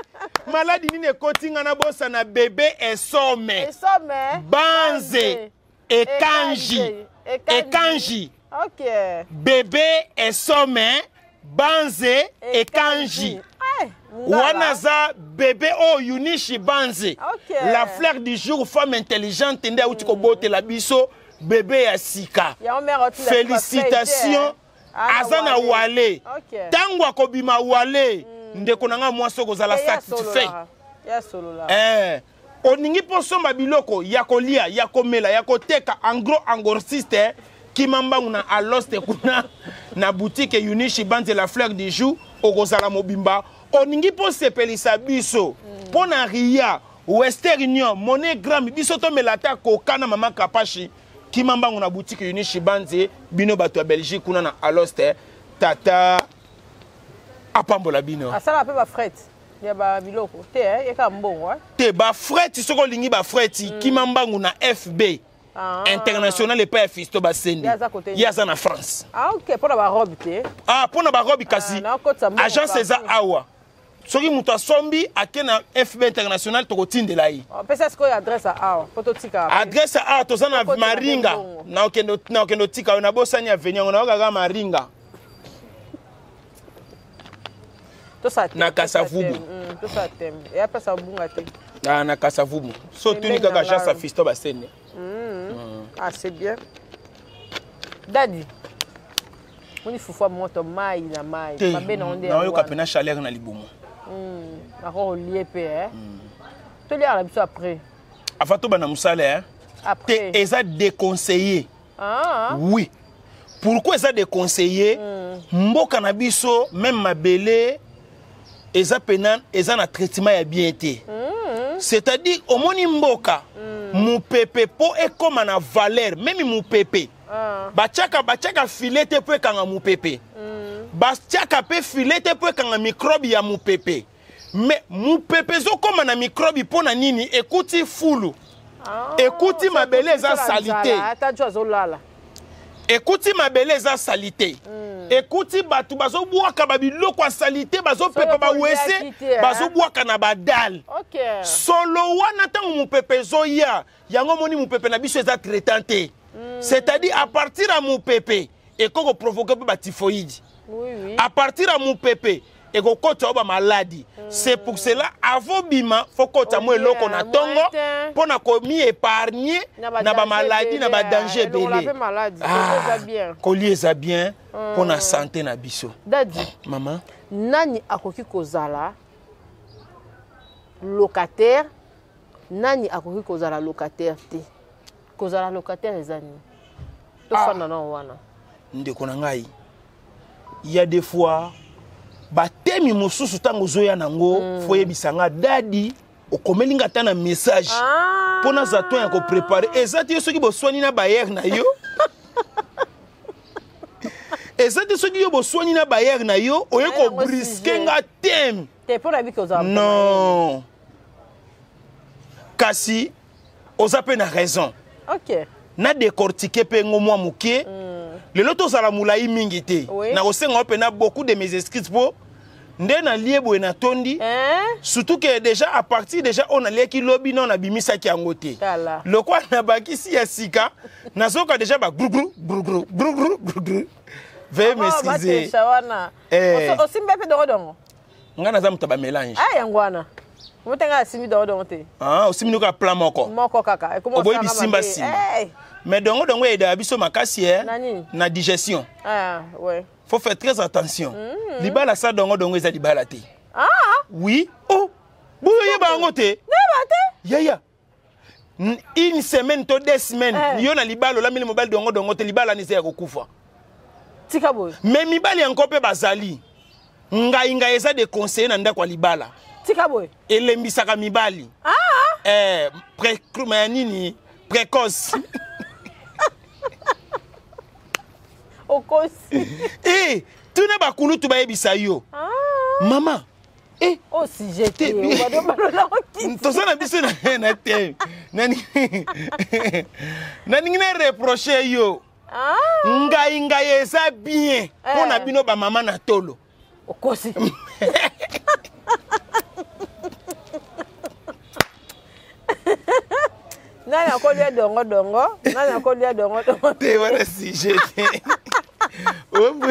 Speaker 2: Maladi nini ekoti nga nabosana bébé esome.
Speaker 4: Esome.
Speaker 2: Banze. Ekanji.
Speaker 4: Ekanji.
Speaker 2: Ekanji.
Speaker 4: Ok.
Speaker 2: Bébé esome. Banze. Ekanji.
Speaker 4: Ay, ngala.
Speaker 2: Wana aza bébé oyo Yunishi Banze.
Speaker 4: Ok.
Speaker 2: La fleur du jour, femme intelligente nde auti kobotela biso bébé ya sika.
Speaker 4: Yango mère otinda
Speaker 2: Félicitations. Aza na wale.
Speaker 4: Ok.
Speaker 2: Tango akobima wale, ndeko na nga mwasi okozala
Speaker 4: Eh, ya
Speaker 2: satisfait.
Speaker 4: solola. Ya solola.
Speaker 2: Eh, oningi mpo somba biloko ya kolia, ya komela, ya koteka en gros en grossiste, kima mbangu na Aloste kuna na boutique Yunishi Banze la fleur du jour, okozala mobimba. Oningi mpo sepelisa biso mpo na Ria, Western Union, MoneyGram, biso tomela ata koka na mama Kapashi. Kima mbangu na boutique Yunishi Banze, bino bato ya Belgique kuna na Aloste, tata apambola bino.
Speaker 4: Asala pe ba fret ya ba biloko te, eh, yeka mbongo, eh.
Speaker 2: Te ba fret, soko olingi ba fret, kima mbangu na FB.
Speaker 4: Ah.
Speaker 2: International epai ya Fisto Basende.
Speaker 4: Ye aza kote nini?
Speaker 2: Ye aza na France.
Speaker 4: Ah, ok, mpona ba robe te.
Speaker 2: Ah, mpona ba robe kasi.
Speaker 4: Ah, na okotisa mbongo
Speaker 2: Agence eza
Speaker 4: partout.
Speaker 2: awa. Soki moto asombi ake na FB International tokotindela ye.
Speaker 4: Oh, pesa sikoyo adresse ya awa po totika après.
Speaker 2: Adresse ya awa toza na
Speaker 4: Tokotela
Speaker 2: Maringa.
Speaker 4: mbongo.
Speaker 2: Na okendo, na okendo tika yo, nabosani avenue yango, nayoka kaka Maringa.
Speaker 4: Tosala te,
Speaker 2: Na
Speaker 4: tosala
Speaker 2: Kasavubu.
Speaker 4: te. Tosala te. Eya place ya bunga te.
Speaker 2: Ah, na Kasavubu. So
Speaker 4: Pembeni
Speaker 2: tuni kaka
Speaker 4: na
Speaker 2: agence ya
Speaker 4: ngai.
Speaker 2: Fisto Basende.
Speaker 4: Ah, c'est bien. Daddy. Moni fufu ya moto mai na mai.
Speaker 2: Te,
Speaker 4: Mabe na onde ya
Speaker 2: nayoka
Speaker 4: wana.
Speaker 2: pena chaleur na libumu.
Speaker 4: Nako olie pe, eh. Tolia na biso après.
Speaker 2: Avant tobanda mosala, eh.
Speaker 4: Après.
Speaker 2: Te, eza déconseillé.
Speaker 4: Ah.
Speaker 2: Oui. Pourquoi eza déconseillé? Mboka na biso, même mabele, eza pena, eza na traitement ya bien te. C'est-à-dire, omoni mboka, mupepe po ekoma na valeur, même mupepe.
Speaker 4: Ah.
Speaker 2: Batiaka, batiaka filet te po ekanga mupepe. Batiaka pe filet te po ekanga microbe ya mupepe. Mais mupepe ezokoma na microbe po na nini? Ekuti fulu.
Speaker 4: Ah,
Speaker 2: Ekuti mabele eza
Speaker 4: ekuti nzala,
Speaker 2: salite.
Speaker 4: ata jo azolala.
Speaker 2: Ekuti mabele eza salite. Ekuti bato bazobwaka ba biloko ya salite, bazopepa
Speaker 4: Solo
Speaker 2: ba
Speaker 4: kolia
Speaker 2: wese,
Speaker 4: kiti, eh.
Speaker 2: bazobwaka na ba dalle.
Speaker 4: Ok.
Speaker 2: Solo wana ntango mopepe ezoya, yango moni mopepe na biso eza traitant te. C'est-à-dire à partir ya mopepe ekoki koprovoke mpe ba typhoïde.
Speaker 4: Oui, oui.
Speaker 2: À partir ya mopepe ekokota yo ba maladie. C'est pour cela avant bima faut kota mo
Speaker 4: Olia,
Speaker 2: eloko na
Speaker 4: mo
Speaker 2: tongo
Speaker 4: ete.
Speaker 2: pona komi épargner
Speaker 4: Na ba
Speaker 2: na ba
Speaker 4: danger
Speaker 2: maladie, na ba
Speaker 4: ebele,
Speaker 2: danger
Speaker 4: elongola
Speaker 2: ebele.
Speaker 4: pe maladie.
Speaker 2: Ah,
Speaker 4: Kolia eza bien.
Speaker 2: kolia eza bien pona santé na biso.
Speaker 4: Daddy,
Speaker 2: Maman.
Speaker 4: nani akoki kozala locataire, nani akoki kozala locataire te? Kozala locataire eza nini? Tofanda na wana.
Speaker 2: Ndeko na ngai, il y a des fois batemi mosusu ntango ozoya nango, fo yebisa nga dadi okomeli nga ata na message.
Speaker 4: Ah.
Speaker 2: Mpo naza to ya koprépare. Eza te soki boswani na bailleur na yo. Eza te soki yo boswani na bailleur na yo, oye
Speaker 4: Naye yango
Speaker 2: kobriske
Speaker 4: sujet.
Speaker 2: nga teme.
Speaker 4: Te, mpo na biki ozala
Speaker 2: Non. Kasi oza mpe na raison.
Speaker 4: Ok.
Speaker 2: Na décortiquer mpe ngo mwa moke. Lelo tozala molai mingi te.
Speaker 3: Oui.
Speaker 2: Nakosenga yo mpena beaucoup de mes excuses mpo nde nalie boye natondi.
Speaker 3: Hein?
Speaker 2: Surtout que déjà à partir déjà oyo naliaki lobi nao nabimisaki yango te.
Speaker 3: Tala.
Speaker 2: Lokola nabakisi ya sika, nazoka déjà ba grugru grugru grugru grugru. Veuillez
Speaker 3: Oh,
Speaker 2: m'excuser.
Speaker 3: batesha wana.
Speaker 2: Eh.
Speaker 3: Osimbi mpe dongodongo?
Speaker 2: Ngai naza moto ya bamélange.
Speaker 3: Ah, yango wana omotenga asimbi dongodongo te.
Speaker 2: Ah, osimbi noka plan moko.
Speaker 3: Moko kaka ekoma
Speaker 2: Oboyi
Speaker 3: osala
Speaker 2: bisimba
Speaker 3: mabe.
Speaker 2: simba.
Speaker 3: Eh.
Speaker 2: Mais dongo dongo eyedaka biso makasi eh,
Speaker 3: Na nini?
Speaker 2: na digestion.
Speaker 3: Ah, ouais.
Speaker 2: Faut faire très attention. Libala sa dongo dongo eza libala te.
Speaker 3: Ah,
Speaker 2: Oui. Oh, boyo oyeba yango te.
Speaker 3: nayeba te.
Speaker 2: Yaya, une semaine to 2 semaines,
Speaker 3: Eh.
Speaker 2: yo na libala olameli mobali dongo dongo te, libala wana eza ya kokufa.
Speaker 3: Tika boye.
Speaker 2: Mais mibali yango mpe bazali ngai ngai eza de conseiller na ndako ya libala.
Speaker 3: Tika boye.
Speaker 2: Elembisaka mibali.
Speaker 3: Ah.
Speaker 2: Eh, ya nini, précoce.
Speaker 3: Okosi.
Speaker 2: E tuna bakulutu bayebisa yo.
Speaker 3: Ah.
Speaker 2: Mama e.
Speaker 3: O sujet te.
Speaker 2: Te.
Speaker 3: Obado balolaki.
Speaker 2: Toza na biso na te naningi na reproche yo.
Speaker 3: Ah.
Speaker 2: Ngai ngai eza bien mpo na
Speaker 3: Eh.
Speaker 2: bino bamama na tolo.
Speaker 3: Okosi. Nani akolia dongo dongo? Nani akolia dongo dongo?
Speaker 2: Te, wana sujet te.
Speaker 3: Dongo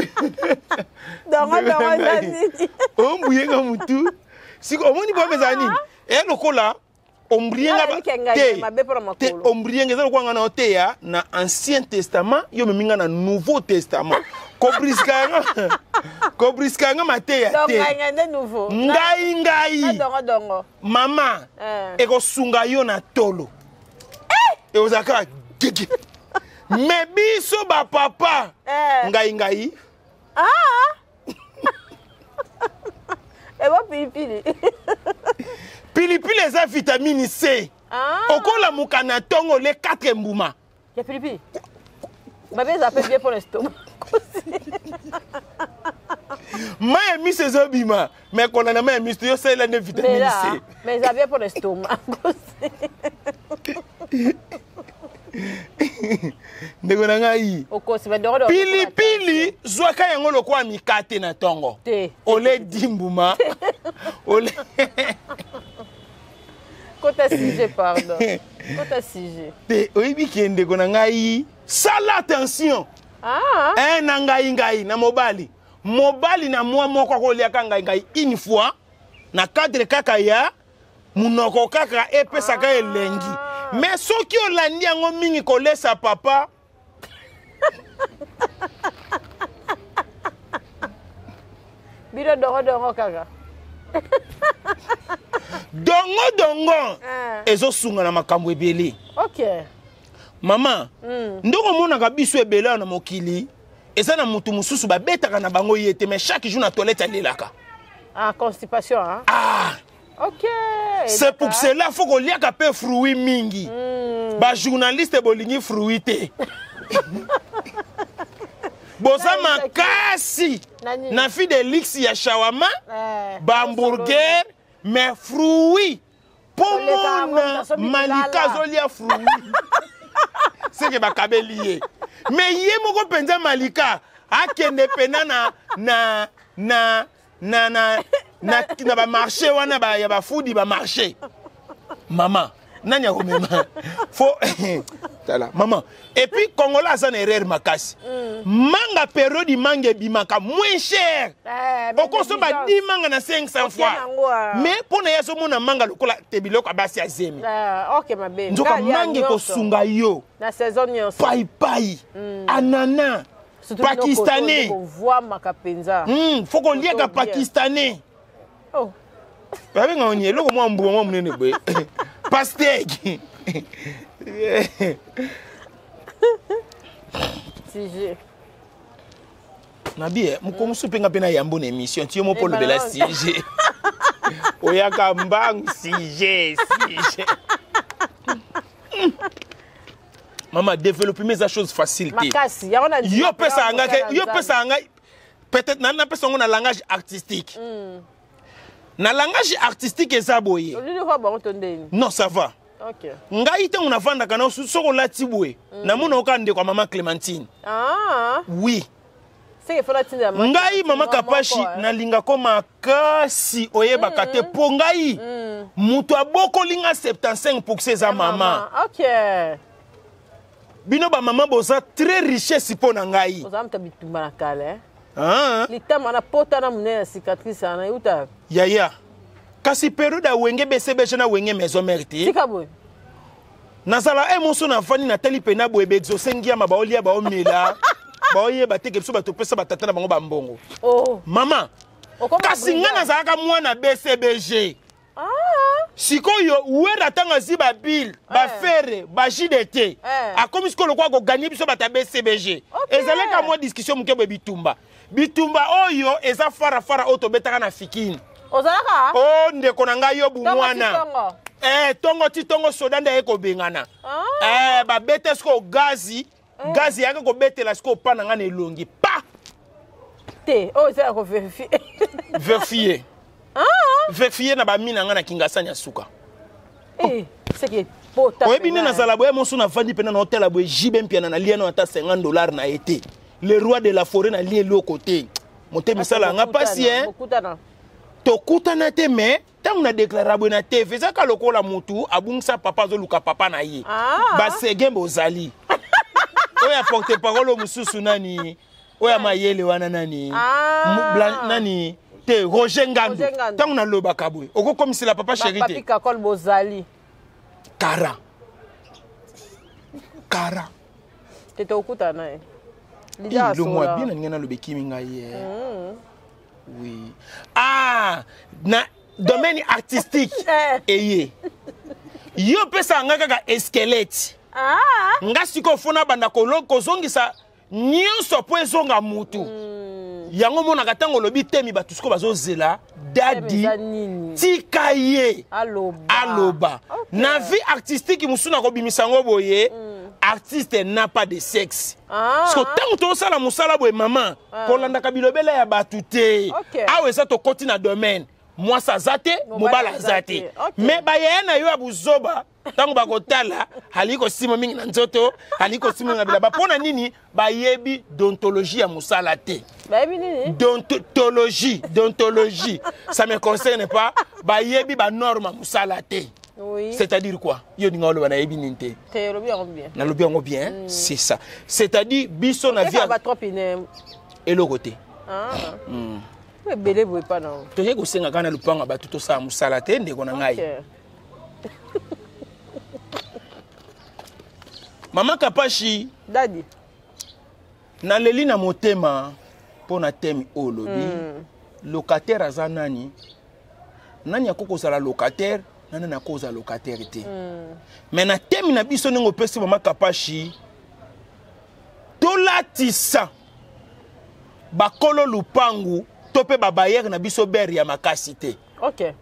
Speaker 3: dongo eza nini?
Speaker 2: Ombuyenga mutu siko omoni boyeba ezala nini, eya lokola ombrienga.
Speaker 3: Ngai nayebiki ngai mabe mpona
Speaker 2: Te.
Speaker 3: makolo.
Speaker 2: Ombrienga eza lokola nga na oteya na Ancien Testament, yo omemi nga na Nouveau Testament, kobriska yanga mateya
Speaker 3: Donc
Speaker 2: te.
Speaker 3: ngai ngai nde nouveau.
Speaker 2: Ngai
Speaker 3: Na
Speaker 2: ngai.
Speaker 3: dongo dongo.
Speaker 2: Mama,
Speaker 3: Eh.
Speaker 2: ekosunga yo na tolo, ekozala kaka gege. Me biso bapapa,
Speaker 3: Eh.
Speaker 2: ngai ngai.
Speaker 3: Ah! Ebo pilipili.
Speaker 2: Pilipili eza vitamine C.
Speaker 3: Ah.
Speaker 2: Okolamuka na ntongo, ole 4 mbuma.
Speaker 3: Ya pilipili. Mabe eza mpe bien mpona estomac.
Speaker 2: Mai ya miso ezobima, me kolanda mai ya miso te, yosalela nde
Speaker 3: Mais
Speaker 2: vitamine
Speaker 3: là,
Speaker 2: C.
Speaker 3: mais eza bien mpona estomac.
Speaker 2: Ndeko na ngai.
Speaker 3: Okosi mais dongo dongo.
Speaker 2: Pilipili zwaka yango lokola mikate na ntongo.
Speaker 3: Te.
Speaker 2: Ole 10 mbuma, ole.
Speaker 3: Kota sujet, pardon. Kota sujet.
Speaker 2: Te, oyebi ke ndeko na ngai, sala attention.
Speaker 3: Ah.
Speaker 2: Eh, na ngai ngai na mobali, mobali na mwa moko akoliaka ngai ngai une fois na cadre kaka ya munoko kaka epesaka elengi, mais soki olandi yango mingi kolesa papa.
Speaker 3: Bino dongo dongo kaka.
Speaker 2: Dongo dongo
Speaker 3: Ah.
Speaker 2: ezosunga na makambo ebele.
Speaker 3: Ok.
Speaker 2: Mama, ndenge omonaka biso ebele awa na mokili, eza na motu mosusu babetaka na bango ye te, mais chaque jour na toilette alelaka.
Speaker 3: Ah, constipation, hein?
Speaker 2: Ah.
Speaker 3: Ok.
Speaker 2: C'est pour cela faut koliaka mpe fruit mingi. Bajournaliste bolingi fruit te, boza makasi
Speaker 3: Na nini?
Speaker 2: na fidelix ya shawama,
Speaker 3: Eh,
Speaker 2: bahamburger, mais fruit mpo
Speaker 3: Koleka yango,
Speaker 2: mona
Speaker 3: nasomi
Speaker 2: Malika
Speaker 3: bilala.
Speaker 2: azolia fruit seke bakabeli ye, mais ye moko mpenza Malika akende mpena na bamarché wana ya bafudi bamarché. Mama, nani akomema fo tala mama. Et puis Congolais aza na erreur makasi. Manga, période manga ebimaka moins cher.
Speaker 3: Eh, mais
Speaker 2: Okosomba
Speaker 3: négligence.
Speaker 2: 10 manga na 500
Speaker 3: Otie
Speaker 2: fois.
Speaker 3: nango, ah.
Speaker 2: Mais mpo na ye azomona manga lokola te biloko ya basi ya zemi.
Speaker 3: Ah, ok, mabe.
Speaker 2: Nzoka
Speaker 3: Nga alia
Speaker 2: manga
Speaker 3: nyonso.
Speaker 2: ekosunga yo.
Speaker 3: Na saison nyonso.
Speaker 2: Paipai, anana
Speaker 3: Surtout bino
Speaker 2: pakistanais.
Speaker 3: koto nde kovwamaka mpenza.
Speaker 2: Faut koliaka
Speaker 3: Koto bien.
Speaker 2: pakistanais.
Speaker 3: Oh.
Speaker 2: Babenga oni eloko mwa mbuma mwa monene boye, pastèque.
Speaker 3: Sujet.
Speaker 2: Nabi moko mosusu mpe nga mpe na yambo na émission ti yo mo mpo olobela
Speaker 3: Eh,
Speaker 2: sujet, oyaka mbangu, sujet, sujet. Mama, développement eza chose facile te.
Speaker 3: Makasi yango na
Speaker 2: Yo pesaka nga ke yo pesaka ngai peut-être napesa yango na langage artistique. Na langage artistique eza boye.
Speaker 3: Olili kwa bango to ndeni?
Speaker 2: Non, ça va.
Speaker 4: Okay.
Speaker 2: Ngai ntango navandaka na soki olati boye, namona oka ndeko ya mama Clémentine.
Speaker 4: Ah.
Speaker 2: Oui.
Speaker 4: Seke fona tinda mama.
Speaker 2: Ngai mama Kapashi nalingako makasi oyebaka te mpo ngai moto abokoli nga 75% eza mama.
Speaker 4: Okay.
Speaker 2: Bino bamama boza très richesse mpo na ngai.
Speaker 4: Oza moto ya bitumba na kala, eh?
Speaker 2: Ah.
Speaker 4: Litama na pota na monene ya cicatrice wana euta.
Speaker 2: Yaya. Kasi periode ya Wenge BCBG na Wenge Maison Mère te.
Speaker 4: Tika boye.
Speaker 2: Nazala e moso nafandi natali pena boye baexauce ngiama baolia baomela baoyeba te ke biso bato opesa batata na bango bambongo.
Speaker 4: Oh.
Speaker 2: Mama,
Speaker 4: Okoma
Speaker 2: kasi
Speaker 4: brigade.
Speaker 2: ngai nazalaka mwana BCBG.
Speaker 4: Ah.
Speaker 2: Sikoyo wera ntango azwi babile bafere baJDT akomi sikoyo lokola koganye biso bato ya BCBG.
Speaker 4: Ok.
Speaker 2: Ezalaka mwa discussion moke boye, bitumba bitumba oyo eza farafara oyo tobetaka na fikini.
Speaker 4: Ozalaka?
Speaker 2: O ndeko na ngai yo
Speaker 4: Tongo ti
Speaker 2: bumwana
Speaker 4: tongo.
Speaker 2: Eh, tongo ti tongo soda nde aye kobengana.
Speaker 4: Ah.
Speaker 2: Eh, babete sikoyo gazi, gazi eyaki kobetela sikoyo pa na ngai na elongi pa.
Speaker 4: Te, oyo eza ya koverifie.
Speaker 2: Verifie, verifie na bami na ngai na Kingasani ya suka.
Speaker 4: Eh, seke pota.
Speaker 2: Oyebi nde
Speaker 4: pena,
Speaker 2: nazala boye moso navandi mpena na otala boye jibe mpiana nalia no ata 50 $ na ye te, le roi de la forêt, nalia eloko te, motema esala yanga mpasi e.
Speaker 4: Bokutana.
Speaker 2: Tokutana te, mais ntango na déclara boye na TV, ezaka lokola motu abungisa papa, azoluka papa na ye.
Speaker 4: Ah.
Speaker 2: Basege bozali oyo ya porte parole mosusu nani, oyo ya mayele wana nani?
Speaker 4: Ah.
Speaker 2: Nani te, Roger Ngandu.
Speaker 4: Roger Ngandu.
Speaker 2: Ntango nalobaka boye okokomisela papa chéri
Speaker 4: Papi
Speaker 2: te.
Speaker 4: Kakol bozali.
Speaker 2: Kara kara.
Speaker 4: Te, tokutana na ye. Leader
Speaker 2: Ilo mwa
Speaker 4: asola.
Speaker 2: bien nalingi naloba ekimi ngai ye. Oui, ah, na domaine artistique
Speaker 4: Eh.
Speaker 2: eye yo opesaka ngai kaka squelette.
Speaker 4: Ah.
Speaker 2: Nga sikoyo fona banda kozongisa nyonso mpo ezonga mutu. Yango omonaka ntango olobi temi, bato sikoyo bazozela dadi.
Speaker 4: Eza nini?
Speaker 2: Tika ye
Speaker 4: Aloba.
Speaker 2: aloba.
Speaker 4: Ok.
Speaker 2: Na vie artistique mosusu nakobimisa yango boye: artiste n'a pas de sexe.
Speaker 4: Ah.
Speaker 2: Parce que ntango tozosala mosala boye, mama, kolandaka bilobela ya bato te.
Speaker 4: Ok.
Speaker 2: Awa eza tokoti na domaine, mwasi aza te, mobali aza te.
Speaker 4: Ok.
Speaker 2: Mais bayaya na yo ya buzoba, ntango bakotala alingi kosima mingi na nzoto, alingi kosima mingi na bilamba, mpo na nini? Bayebi déontologie ya mosala te.
Speaker 4: Bayebi nini?
Speaker 2: Déontologie, déontologie, ça me concerne pas. Bayebi banorme ya mosala te.
Speaker 4: Oui.
Speaker 2: C'est-à-dire quoi? Yo ninga oloba nayebi nini te.
Speaker 4: Te, olobi yango bien.
Speaker 2: Nalobi yango bien, c'est ça, c'est-à-dire biso na vie
Speaker 4: Eka ba trop ine.
Speaker 2: eloko te.
Speaker 4: Ah. Ebele boye pa na.
Speaker 2: Toyei kosenga kaka na lupango ya bato, tosala mosala te, ndeko na ngai.
Speaker 4: Ok.
Speaker 2: Mama Kapashi.
Speaker 4: Dadi.
Speaker 2: Naleli na motema mpo na teme oyo olobi. Locataire aza nani? Nani akoki kozala locataire na nani akoki kozala locataire te? Mais na teme na biso, ndenge opesi mama Kapashi, tolatisa bakolo lupangu to mpe babailleur na biso bere ya makasi te.
Speaker 4: Ok.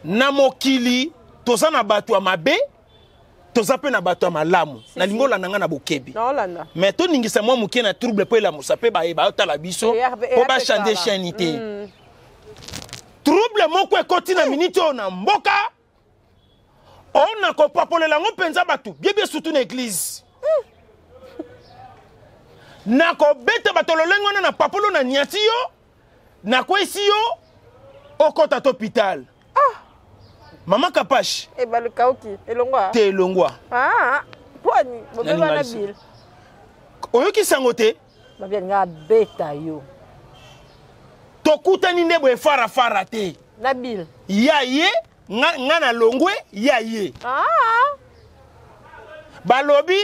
Speaker 2: Na mokili toza na bato ya mabe, toza mpe na bato ya malamu. Nalingi olanda ngai na bokebi.
Speaker 4: Naolanda.
Speaker 2: Mais toningisa mwa moke na trouble mpo elamusa mpe bayeba otala biso mpo
Speaker 4: Eya
Speaker 2: bachange
Speaker 4: pe kala.
Speaker 2: chaîne te. Trouble moko ekoti na miniti oyo na mboka oyo na kopapolela yango mpenza bato biebie, surtout na église. Na kobeta bato lolenge wana na papolo na niati yo, nakwesi yo okɔta to hôpital, mama Kapashi.
Speaker 4: Ebalukauki elongwa.
Speaker 2: Te, elongwa.
Speaker 4: Ah, pwani bobeba na
Speaker 2: Nalinga
Speaker 4: bile.
Speaker 2: Oyokisi yango te.
Speaker 4: Babi alinga abeta yo.
Speaker 2: Tokutani nde boye farafara te.
Speaker 4: Na bile.
Speaker 2: Ya ye nga, nga na longwe ya ye.
Speaker 4: Ah.
Speaker 2: Balobi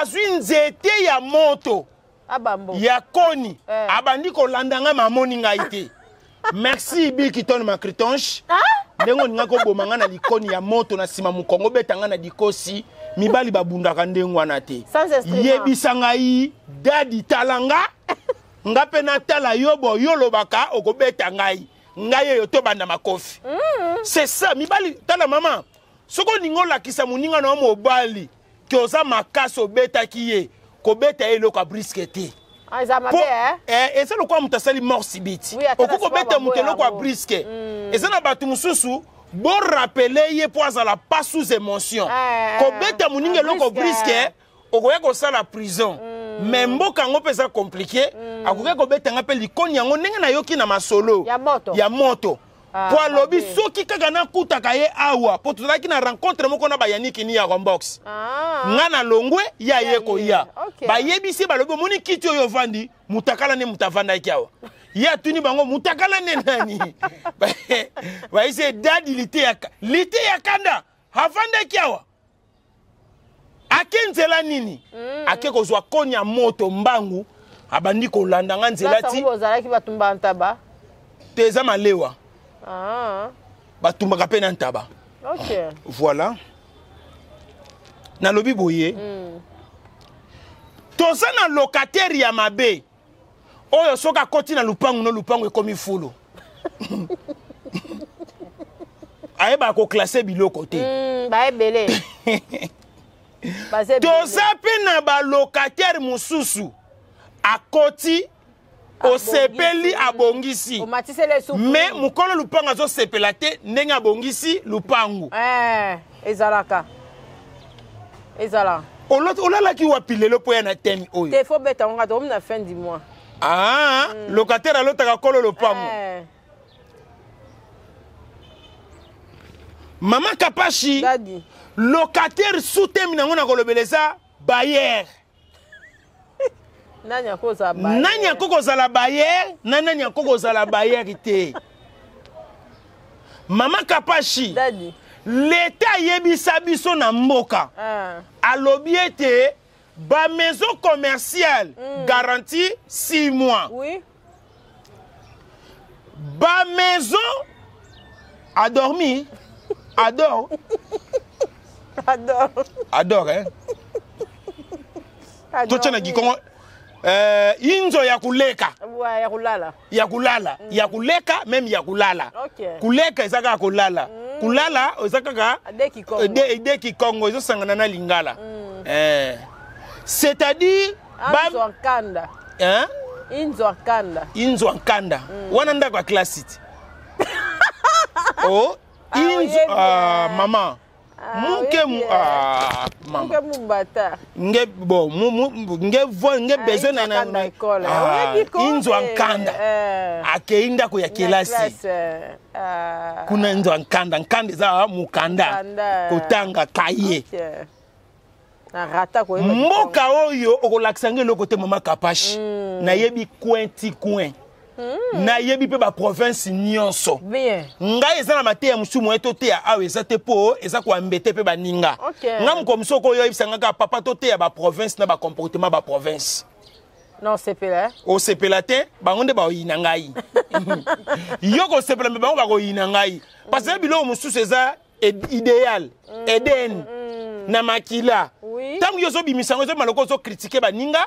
Speaker 2: azwi nzete ya moto.
Speaker 4: Abambo.
Speaker 2: Ya koni.
Speaker 4: Eh.
Speaker 2: Abandi kolanda ngai, mamoni ngai te. Merci Bill Kitone Macritonche, ndenge olingaki oboma ngai na likoni ya moto na nsima mokongo, obeta ngai na likosi. Mibali babundaka ndenge wana te.
Speaker 4: Sans instrument.
Speaker 2: Yebisa ngai dadi, tala nga, nga mpe natala yo. Bo yo olobaka okobeta ngai, ngai oyo tobanda makofi. C'est ça mibali. Tala mama, soki olingi olakisa moninga na yo mobali ke oza makasi, obetaki ye, kobeta ye eloko ya brusque te.
Speaker 4: Ah, eza mabe.
Speaker 2: Po
Speaker 4: Eh?
Speaker 2: eh, eza lokola moto asali mort subite.
Speaker 4: Oui, ata na
Speaker 2: Okoki
Speaker 4: sima
Speaker 2: kobeta moto
Speaker 4: baboya
Speaker 2: eloko ya
Speaker 4: yango.
Speaker 2: brusque. Eza na bato mosusu Borappeler ye mpo azala pas sous émotion. Kobeta moninga eloko brusque, okoya kosala prison. Mais mboka yango mpe eza compliqué. Akoki kobeta nga mpe likoni yango ndenge nayoki na masolo
Speaker 4: Ya moto.
Speaker 2: Ya moto.
Speaker 4: Ah,
Speaker 2: Po alobi
Speaker 4: mabe.
Speaker 2: soki kaka nakutaka ye awa, mpo tozalaki na rencontre moko na bayaniki ni ya Rombox. Nga na longwe, ye aye
Speaker 4: ye.
Speaker 2: Koya. Bayebisi ye, balobi: omoni kiti oyo ovandi, mutakala nde moto avandaki awa. Ye atuni bango: mutakala nde nani? Bayebisi ye: dadi lite ya kanda avandaki awa. Ake nzela nini? Ake kozwa koni ya moto mbangu, abandi kolanda nga nzela.
Speaker 4: Place
Speaker 2: ti
Speaker 4: yango bozalaki batumba ntaba?
Speaker 2: Te, eza malewa. Batumbaka mpe na ntaba. Voilà, nalobi boye: toza na locataire ya mabe oyo soki akoti na lupangu, no lupangu ekomi fulu, ayebaka koclasser biloko te.
Speaker 4: Baebele. Baza ebele.
Speaker 2: Toza mpe na balocataire mosusu, akoti, osepeli, abongisi.
Speaker 4: Omatiseli esuku.
Speaker 2: Mais mokolo lupango azosepela te ndenge abongisi lupangu.
Speaker 4: Eh, ezalaka, ezala.
Speaker 2: Olalaki wapi lelo mpo ya na thème oyo?
Speaker 4: Te, faut beta ngo, tokomi na fin du mois.
Speaker 2: Ah, locataire alotaka kolo lopango. Mama Kapashi.
Speaker 4: Dadi.
Speaker 2: Locataire sous-thème nango na kolobela eza bailleur.
Speaker 4: Nani akozala bailleur?
Speaker 2: Nani akoki kozala bailleur na nani akoki kozala bailleur te? Mama Kapashi.
Speaker 4: Dadi.
Speaker 2: Leta ayebisa biso na mboka, alobi ete bamaison commerciale garantie 6 mois, bamaison adormi adore.
Speaker 4: Adore.
Speaker 2: Adore, hein? Totya na kikongo, inzo ya kuleka.
Speaker 4: Ouais, ya kulala.
Speaker 2: Ya kulala, ya kuleka, même ya kulala. Kuleka eza kaka kolala, kulala eza kaka
Speaker 4: De kikongo.
Speaker 2: De kikongo ezosangana na lingala. C'est-à-dire
Speaker 4: Inzo nkanda.
Speaker 2: Hein?
Speaker 4: Inzo nkanda.
Speaker 2: Inzo nkanda wana ndako ya klasi ti oh,
Speaker 4: Ah,
Speaker 2: inzo
Speaker 4: oyebi,
Speaker 2: ah,
Speaker 4: eh.
Speaker 2: mama
Speaker 4: Ah,
Speaker 2: muke mu
Speaker 4: oyebi, eh.
Speaker 2: ah, mama.
Speaker 4: Muke mumbata.
Speaker 2: Nge bon mu, mu, nge vo nge
Speaker 4: Ah,
Speaker 2: besoin na
Speaker 4: inzo
Speaker 2: na,
Speaker 4: nkanda
Speaker 2: na
Speaker 4: école.
Speaker 2: Ah,
Speaker 4: Oyebi ko,
Speaker 2: inzo
Speaker 4: eh,
Speaker 2: nkanda. Akei ndako ya
Speaker 4: Na
Speaker 2: kelasi.
Speaker 4: classe, ah.
Speaker 2: Kuna inzo nkanda, nkanda eza mukanda.
Speaker 4: Mukanda.
Speaker 2: Kotanga kaye.
Speaker 4: Na rata koyeba.
Speaker 2: Mboka oyo okolakisa ngo eloko te, mama Kapashi. Nayebi coin ti coin, nayebi mpe baprovince nyonso. Ngai eza na mateya mosusu moye toteya awa eza te, mpo eza koambete mpe baninga. Ngai mokolo mosusu okoyo oyebisa nga kaka: papa, toteya baprovince na bacomportement baprovince.
Speaker 4: Non, sepela, eh?
Speaker 2: Osepela te, bango nde bakoyina ngai. Yo kosepela, mpe bango bakoyina ngai, parce que biloko mosusu eza idéal, eden na makila. Ntango yo ozobimisa yango, ezobima lokola ozocritiquer baninga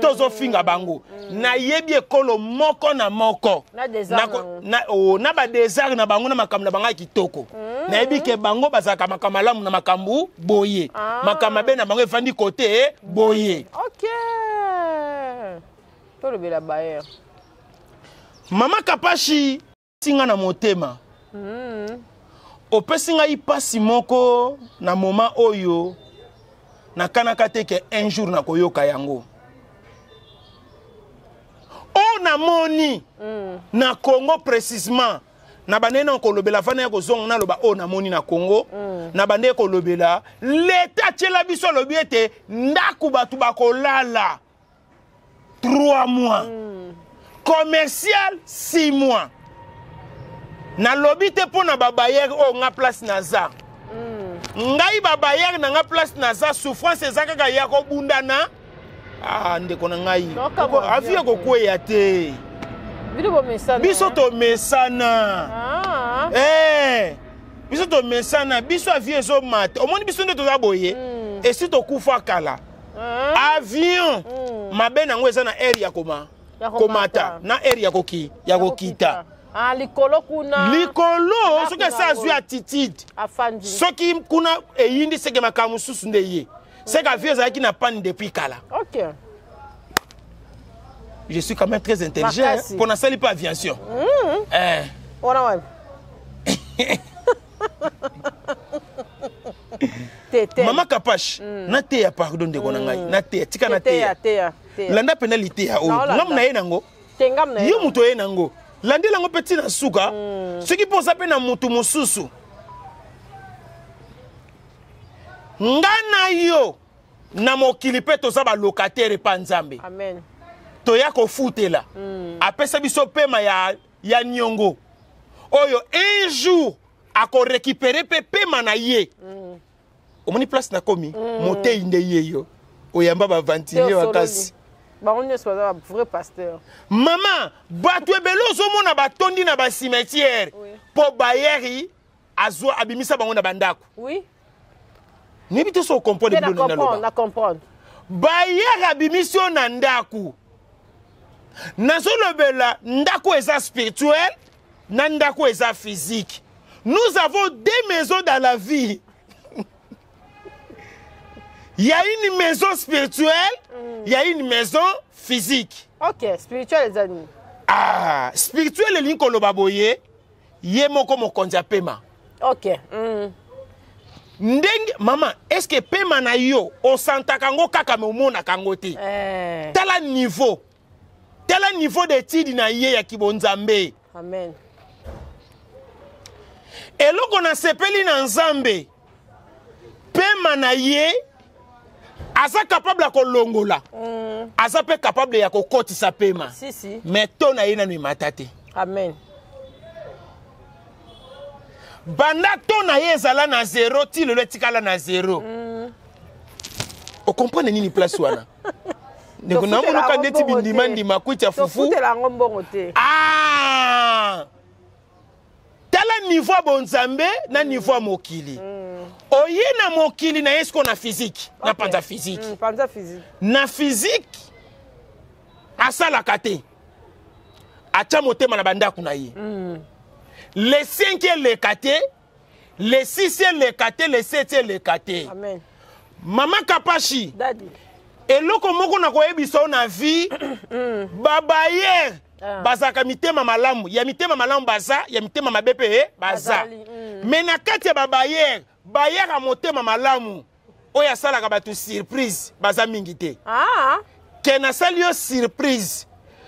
Speaker 2: to ozofinga bango. Nayebi ekolo moko na moko.
Speaker 4: Na désert nango.
Speaker 2: Na, oh, na badésert na bango, na makambo na bango ya kitoko. Nayebi ke bango bazalaka makambo malamu na makambo boye. Makambo mabe na bango efandi kote boye.
Speaker 4: Ok, tolobela bailleur.
Speaker 2: Mama Kapashi, tinga na motema, opesi ngai mpasi moko na moma oyo nakanaka te ke un jour nakoyoka yango. Oyo namoni na Congo précisement, na bandeki na kolobela fana ya kozonga, naloba oyo namoni na Congo. Na bandeki kolobela, leta atiela biso, alobi ete ndako bato bakolala 3 mois, commercial 6 mois. Nalobi te mpo na babailleur oyo nga place naza. Ngai babailleur na nga place naza, souffrance eza kaka ya kobundana. Ah, ndeko na ngai,
Speaker 4: Toka mwa
Speaker 2: avi ya
Speaker 4: bien.
Speaker 2: kokweya te.
Speaker 4: Bino bomesana.
Speaker 2: Biso tomesana. Eh, biso tomesana. Biso avion ezomata, omoni biso nde toza boye. Esi tokufa kala. Avion, mabe nango eza na aire ya koma
Speaker 4: Ya
Speaker 2: komata
Speaker 4: komata.
Speaker 2: na aire ya koki ya kokita.
Speaker 4: Ah, likolo kuna.
Speaker 2: Likolo,
Speaker 4: Ndako
Speaker 2: soki esi azwi
Speaker 4: nango.
Speaker 2: attitude,
Speaker 4: Afandi.
Speaker 2: soki kuna eyindi, seke makambo mosusu nde ye, seke avion ezalaki na panne depuis kala. Je suis quand même très intelligent.
Speaker 4: Makasi.
Speaker 2: Mpo nasali mpe aviation. Eh.
Speaker 4: Wana wapi? Te, te.
Speaker 2: Mama Kapash, nateya, pardon, ndeko na ngai, nateya, tika nateya.
Speaker 4: Teya, teya, teya.
Speaker 2: Landa mpena liteya oyo.
Speaker 4: Naolanda.
Speaker 2: Ngamu na ye nango.
Speaker 4: Te, ngam na ye.
Speaker 2: Yo moto oye nango, landela yango mpe ntina suka. Soki mpo oza mpe na motu mosusu, nga na yo na mokili mpe toza balocataire epa Nzambe.
Speaker 4: Amen.
Speaker 2: Toya kofutela. Apesa biso pema ya niongo oyo un jour akorécupérer mpe pema na ye. Omoni place nakomi, motei nde ye yo oyamba baventilier
Speaker 4: Te,
Speaker 2: makasi.
Speaker 4: Bango nyonso baza ba vrai pasteur.
Speaker 2: Mama, bato ebele ozomona batondi na bacimetière mpo bayeri azwa abimisa bango na bandako. Nayebi te so ocomprendre.
Speaker 4: Te, na
Speaker 2: Biloko
Speaker 4: comprendre,
Speaker 2: naloba.
Speaker 4: na comprendre.
Speaker 2: Bayere abimisi yo na ndako. Nazolobela ndako eza spirituel na ndako eza physique. Nous avons deux maisons dans la vie. Il y a une maison spirituelle, il y a une maison physique.
Speaker 4: Ok, spirituel eza nini?
Speaker 2: Ah, spirituel elingi koloba boye, ye moko mokonzi apema.
Speaker 4: Ok.
Speaker 2: Ndenge mama, est ce que pema na yo osantaka yango kaka, me omonaka yango te?
Speaker 4: Eh,
Speaker 2: Tala niveau, tala niveau d'étude na ye ya kibonzambe.
Speaker 4: Amen.
Speaker 2: Eloko nasepeli na Nzambe, pema na ye aza capable ya kolongola, aza mpe capable ya kokotisa pema.
Speaker 4: Si, si.
Speaker 2: Mais to na ye nano emata te.
Speaker 4: Amen.
Speaker 2: Banda to na ye ezala na zero ti lelo etikala na zero. Ocomprendre nini place wana, ndeko? Namonoka ndeti bindima ndima kwiti ya fufu.
Speaker 4: Tofutela yango mbongo te.
Speaker 2: Ah! Tala niveau ya bonzambe na niveau ya mokili. Oye na mokili na ye siko na physique na panza physique.
Speaker 4: Panza physique.
Speaker 2: Na physique asalaka te, atya motema na bandako na ye. Le 5 eleka te, le 6 eleka te, le 7 eleka te.
Speaker 4: Amen.
Speaker 2: Mama Kapashi,
Speaker 4: Daddy.
Speaker 2: eloko moko na koyebisa yo na vie, babayere bazalaka mitema malamu, ya mitema malamu baza, ya mitema mabe mpe baza.
Speaker 4: Bazali.
Speaker 2: Me na kati ya babayere, bayere ya motema malamu oyo asalaka bato surprise baza mingi te. Ke nasali yo surprise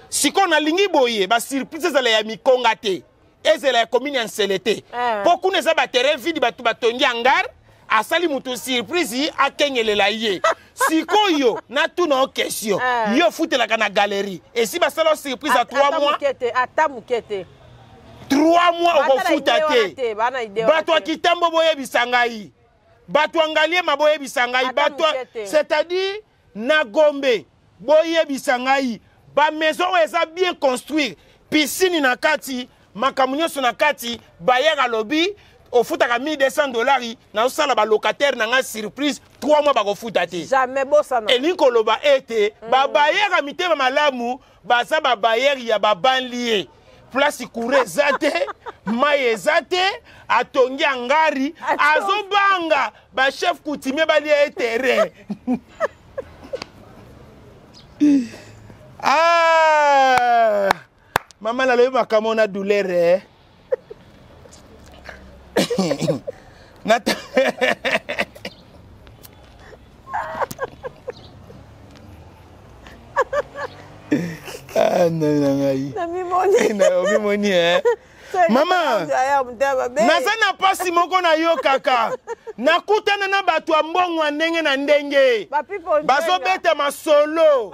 Speaker 2: sikoyo, nalingi boye, basurprise ezala ya mikonga te, ezala ya commune ya Nsele te, mpo kuna eza baterrain vide, bato batongi hangar. Asali moto surprise, akengelela ye. Sikoyo natuna yo question: yo ofutelaka na galerie, esi basala yo surprise ya 3 mois?
Speaker 4: Moke te, ata moke te.
Speaker 2: 3 mois okofuta
Speaker 4: Bata na idée wana
Speaker 2: te.
Speaker 4: te, bana idée wana
Speaker 2: Bato ya
Speaker 4: te.
Speaker 2: Kitambo boyebisa ngai, bato ya Ngaliema boyebisa ngai,
Speaker 4: Ata
Speaker 2: bato
Speaker 4: moke te.
Speaker 2: c'est-à-dire na Gombe boyebisa ngai, bamaison oyo eza bien construire, piscine na kati, makambo nyonso na kati, bayer alobi ofutaka 1200 dollars, nazosala balocataire na ngai surprise, 3 mois bakofuta te.
Speaker 4: Jamais, bosana.
Speaker 2: Elingi koloba ete babayere ya mitema malamu baza babayere ya babanlieue, place courant eza te, mai eza te, atongi angari, azobanga bachef coutumier balia ye terrain. Ah! Mama, nalobi makambo na douleur, eh? Nata ah, na ngai.
Speaker 3: Namimoni.
Speaker 2: Omimoni, eh? Mama, naza na mpasi moko nayokaka. Nakutana na bato ya mbongo ya ndenge na ndenge, bazobeta masolo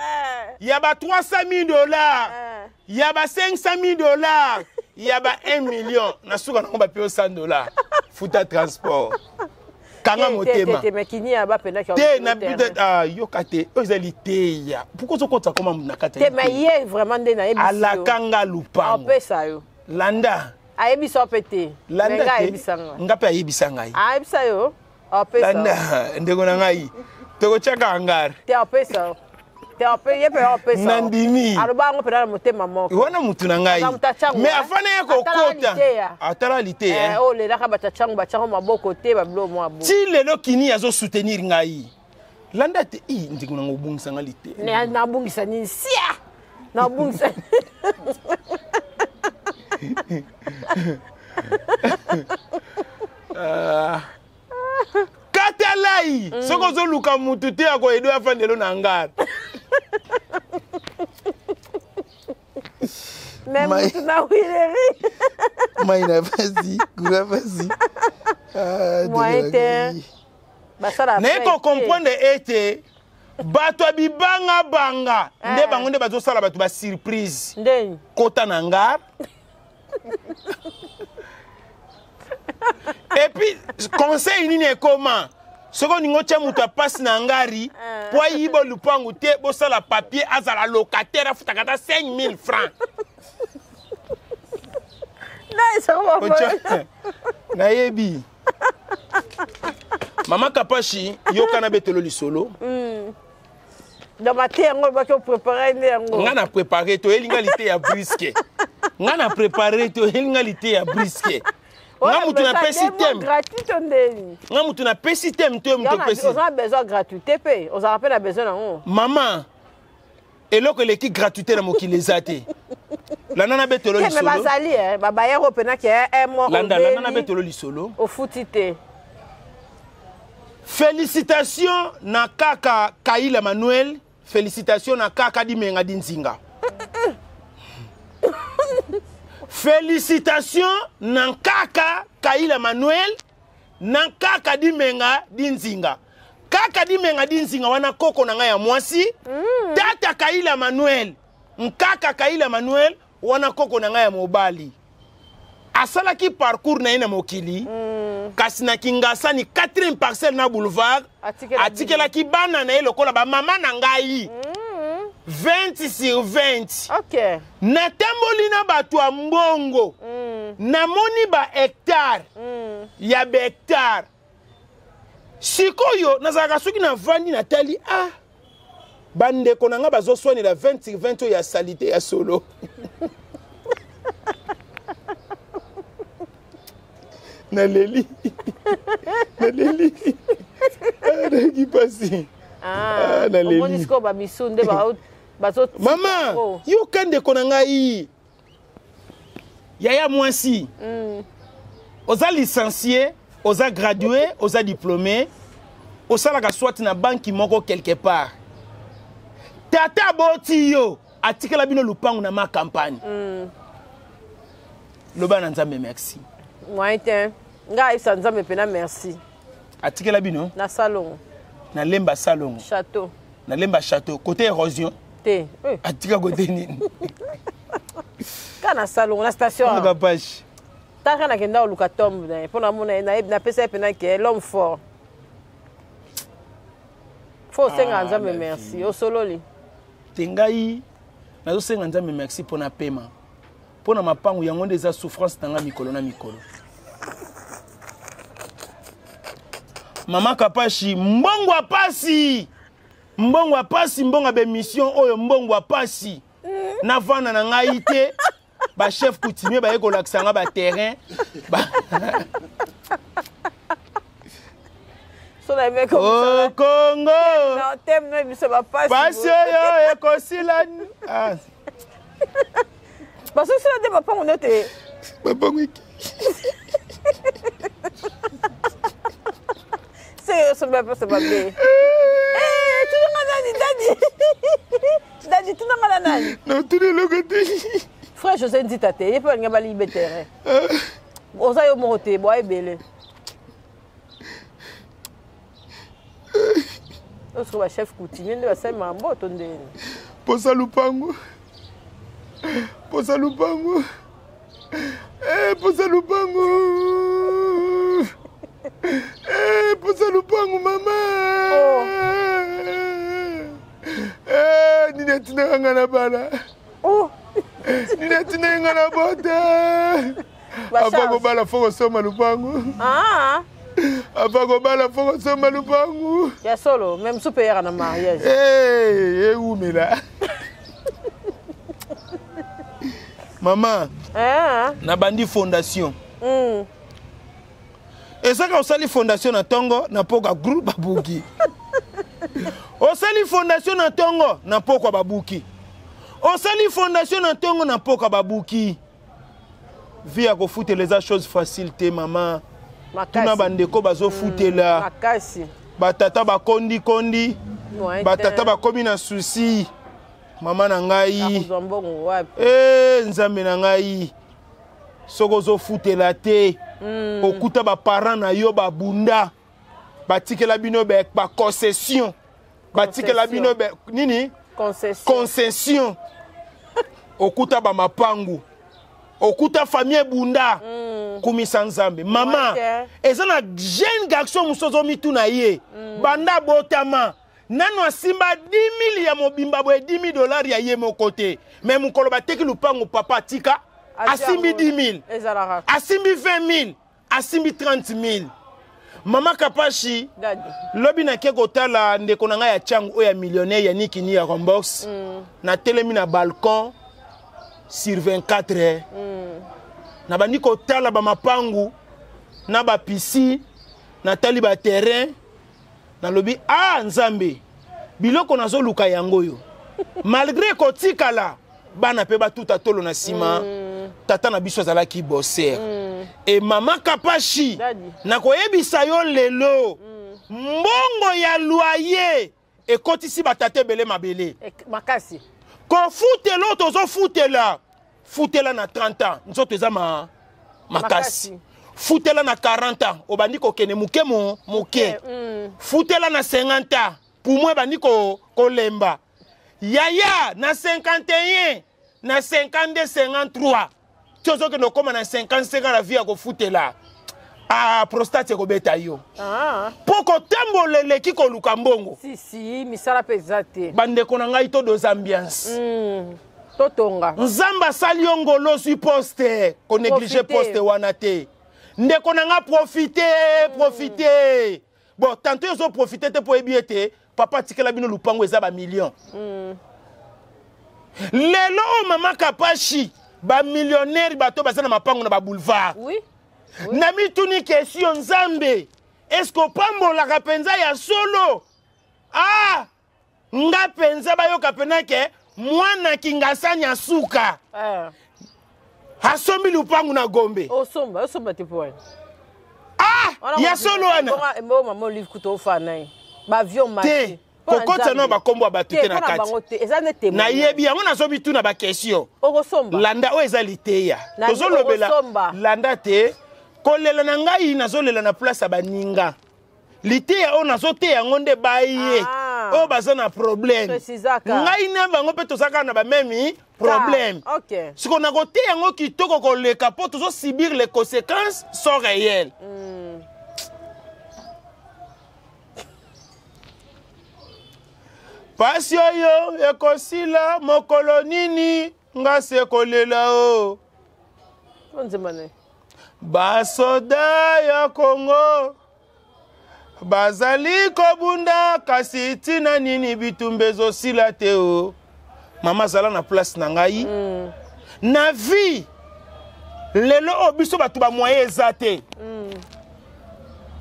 Speaker 2: ya ba 300 000 dollars, ya ba 500 000 dollars, ya ba 1 million. Na suka nango bape yo 100 dollars, futa transport, kanga motema te na ah, yoka te, oyo eza liteya. Pourquoi ozokotisa koma na kati?
Speaker 4: Te, mais ye vraiment nde nayebi.
Speaker 2: Alakanga lupango.
Speaker 4: Apesa yo.
Speaker 2: Landa.
Speaker 4: Ayebisa yo mpe te?
Speaker 2: Landa
Speaker 4: nga
Speaker 2: te.
Speaker 4: Ayebisa nga.
Speaker 2: Nga mpe ayebisa ngai.
Speaker 4: Ayebisa yo, apesa.
Speaker 2: Landa, ndeko na ngai, tokotiaka hangar.
Speaker 4: Te, apesa yo te, ape ye mpe apesa.
Speaker 2: Nandimi.
Speaker 4: Aloba yango mpena na motema moko.
Speaker 2: Wana mutu na ngai.
Speaker 4: Aza moto acango,
Speaker 2: Mais
Speaker 4: eh?
Speaker 2: afana ye
Speaker 4: Atala
Speaker 2: kokota
Speaker 4: liteya.
Speaker 2: atala liteya.
Speaker 4: Eh, oyo olelaka bato acango, batiango maboko te, babilo mwa bo.
Speaker 2: Ti lelo kini azosoutenir ngai. Landa te, i ndeko nango obongisanga liteya.
Speaker 4: Nabungisa nini? Sia, nabungisa.
Speaker 2: Ah. Katalai mm. Soki ozoluka mutu te akoyedo afandelo na hangar.
Speaker 3: Mais mutu na wileri.
Speaker 2: Mai na pasi, kura pasi.
Speaker 3: Ah, moyen te. Basala.
Speaker 2: Naye ko comprendre ete bato ya bibangabanga eh. Nde bango nde bazosala bato ba surprise.
Speaker 3: Ndeni.
Speaker 2: Kota na hangar. Et puis conseil nini ekoma soki olingi otya moto ya mpasi na ngari eh. mpo ayiba lupangu te, bosala papier, azala locataire, afutaka ata 5000 francs. Nayebi mama Kapashi, yoka na betelo lisolo.
Speaker 3: Donc mateya yango olobaki oprépare nde yango.
Speaker 2: Nga na prépare to oyelinga liteya briske. Nga na prépare to oyelinga liteya briske. Nga mutu napesi teme.
Speaker 3: Gratuit to ndeni?
Speaker 2: Nga mutu napesi teme to mutu opesi.
Speaker 3: Oza na besoin gratuité mpe ozalaka mpe na besoin nango.
Speaker 2: Mama, eloko eleki gratuité na mokili eza te. Landa na betelo lisolo.
Speaker 3: Bazali babayere oyo mpena ke un mois.
Speaker 2: Landa, landa na betelo lisolo.
Speaker 3: Ofuti te.
Speaker 2: Félicitations na kaka Kaila Manuel, félicitations na kaka Dimenga Dinzinga. Félicitations na kaka Kaila Manuel, na kaka Dimenga Dinzinga. Kaka Dimenga Dinzinga wana koko na ngai ya mwasi, tata Kaila Manuel, nkaka Kaila Manuel wana koko na ngai ya mobali. Asalaki parcours na ye na mokili, kasi na Kingasani 4e parcelle na boulevard atikelaki bana na ye lokola bamama na ngai 20 sur 20. Natamboli na bato ya mbongo, namoni ba hectare ya ba hectare. Sikoyo nazalaka soki navandi natali, ah, bandeko na nga bazoswanela 20 sur 20 oyo ya salite ya solo. Naleli, naleli, nayoki mpasi.
Speaker 3: Naleli. Omoni sikoyo bamisu nde bazotika.
Speaker 2: Mama, yoka ndeko na ngai yaya mwasi, oza licencié, oza gradué, oza diplômé, osalaka soit na banki moko quelque part. Tata aboti yo, atikela bino lupangu na ma campagne. Loba na Nzambe merci.
Speaker 3: Moyen te, ngai ayebisa Nzambe mpena merci.
Speaker 2: Atikela bino
Speaker 3: na Salongo.
Speaker 2: Na Lemba Salongo.
Speaker 3: Château.
Speaker 2: Na Lemba château côté érosion.
Speaker 3: Te.
Speaker 2: Atika côté nini?
Speaker 3: Kaka na Salongo na station.
Speaker 2: Kapashi.
Speaker 3: Taka nakenda koluka tombe na ye mpo namona ye, napesa ye mpena ke l'homme fort. Fo osengaka Nzambe merci, osololi.
Speaker 2: Te, ngai nazosenga Nzambe merci mpo na pema, mpo na mapangu yango nde eza souffrance na ngai mikolo na mikolo. Mama Kapashi, mbongo ya pasi, mbongo ya pasi, mbongo ya bemission oyo, mbongo ya pasi. Navanda na ngai te, bachef coutumier baye kolakisa nga baterrain.
Speaker 3: Oh,
Speaker 2: Congo, pasi oyo ekosila.
Speaker 3: Bazosila te mapango no te.
Speaker 2: Mapango eke.
Speaker 3: Se osomba mposo mabe. Tunanga nani, dadi? Dadi, tunanga na nani?
Speaker 2: Natuni eloko te.
Speaker 3: Frère José Nzita te, ye mpe balinga balibe terrain. Oza yo moko te, boa ebele. Osiko bachef coutumier nde basali mambo to ndeni?
Speaker 2: Posa lupango, posa lupango, posa lupango, posa lupango mama.
Speaker 3: Oh.
Speaker 2: Nini atindaka nga na bala?
Speaker 3: Oh.
Speaker 2: Nini atindaki nga na bota? Ava kobala fo kosomba lupango. Ava kobala fo kosomba lupango.
Speaker 3: Ya solo, me mosusu mpe eyaka na mariage.
Speaker 2: Ewumela mama. Nabandi fondation. Ezaka osali fondation na ntongo, na pokwa groupe babuki. Osali fondation na ntongo, na pokwa babuki. Osali fondation na ntongo, na pokwa babuki. Vie ya kofutela eza chose facile te mama. Tuna bandeko bazofutela.
Speaker 4: Makasi.
Speaker 2: Batata bakondikondi, batata bakomi na souci. Mama na ngai, e Nzambe na ngai, soki ozofutela te, okuta baparent na yo babunda, batikela bino baconcession, batikela bino nini, concession, okuta bamapangu, okuta famille ebunda. Kumisa Nzambe, mama. Eza na jeune garçon mosusu ozomituna ye, banda botama nano asimba 10 000 ya mobimba boye, 10 000 $ ya ye moko te. Me mokolo bateki lupango, papa atika, asimbi 10 000, asimbi 20 000, asimbi 30 000. Mama Kapashi, lobi nake kotala ndeko na ngai ya Tiango oyo ya millionnaire ya Nikini ya Rombox. Natelemi na balcon sur 24 heures, nabandi kotala bamapangu na bapisi, natali baterrain, nalobi: "A ah, Nzambe, biloko nazoluka yango oyo." Malgré kotikala bana mpe batuta tolo na nsima, tata na biso azalaki bosseur. E mama Kapashi, nakoyebisa yo lelo, mbongo ya loyer ekotisi batata ebele mabele.
Speaker 4: Makasi.
Speaker 2: Kofutela oyo tozofutela, futela na 30 ans, nzoto eza makasi. Futela na 40 ans, obandi kokende moke moke. Futela na 50 ans, poumon ebandi kolemba. Yaya, na 51, na 52, 53, ti ozokende okóma na 55 ans, na vie ya kofutela, ah, prostate ekobeta yo. Mpo kotambola eleki koluka mbongo.
Speaker 4: Si si, misala mpe eza te.
Speaker 2: Bandeko na ngai, todoza ambiance.
Speaker 4: Totonga.
Speaker 2: Nzambe asali yo ngolo, ozwi poste, konéglige poste wana te. Ndeko na nga, profite, profite. Bon, tantôt ozoprofite te mpo oyebi ete papa atikela bino lupango eza bamillion. Lelo oyo, mama Kapashi, bamillionnaire, bato baza na mapango na baboulevard.
Speaker 4: Oui.
Speaker 2: Na mituni question: Nzambe, est-ce opambolaka mpenza ya solo? Ah, nga mpenza bayoka mpena ke mwana Kingasani asuka, asombi lupangu na Gombe.
Speaker 4: Osomba, osomba te po wani.
Speaker 2: Ah, ya solo wana.
Speaker 4: Mama Olive kuta ofana ye baavion.
Speaker 2: Te, kokotisa no bakombo ya bato te na kati. Nayebi yango, nazobituna baquestion.
Speaker 4: Okosomba.
Speaker 2: Landa oyo eza liteya tozolobela. Landa te, kolela na ngai, nazolela na place ya baninga. Liteya oyo nazoteya yango nde baye oyo baza na problème. Ngai na bango mpe toza kaka na bamême problème. Siko nakoteya yango kitoko koleka mpo tozosubir les conséquences sont réelles. Pasi oyo ekosila mokolo nini? Nga se kolela o. Basoda ya Kongo bazali kobunda, kasi ntina nini bitumba ezosila te? O mama, azala na place na ngai. Na vie lelo oyo, biso bato bamoyen eza te,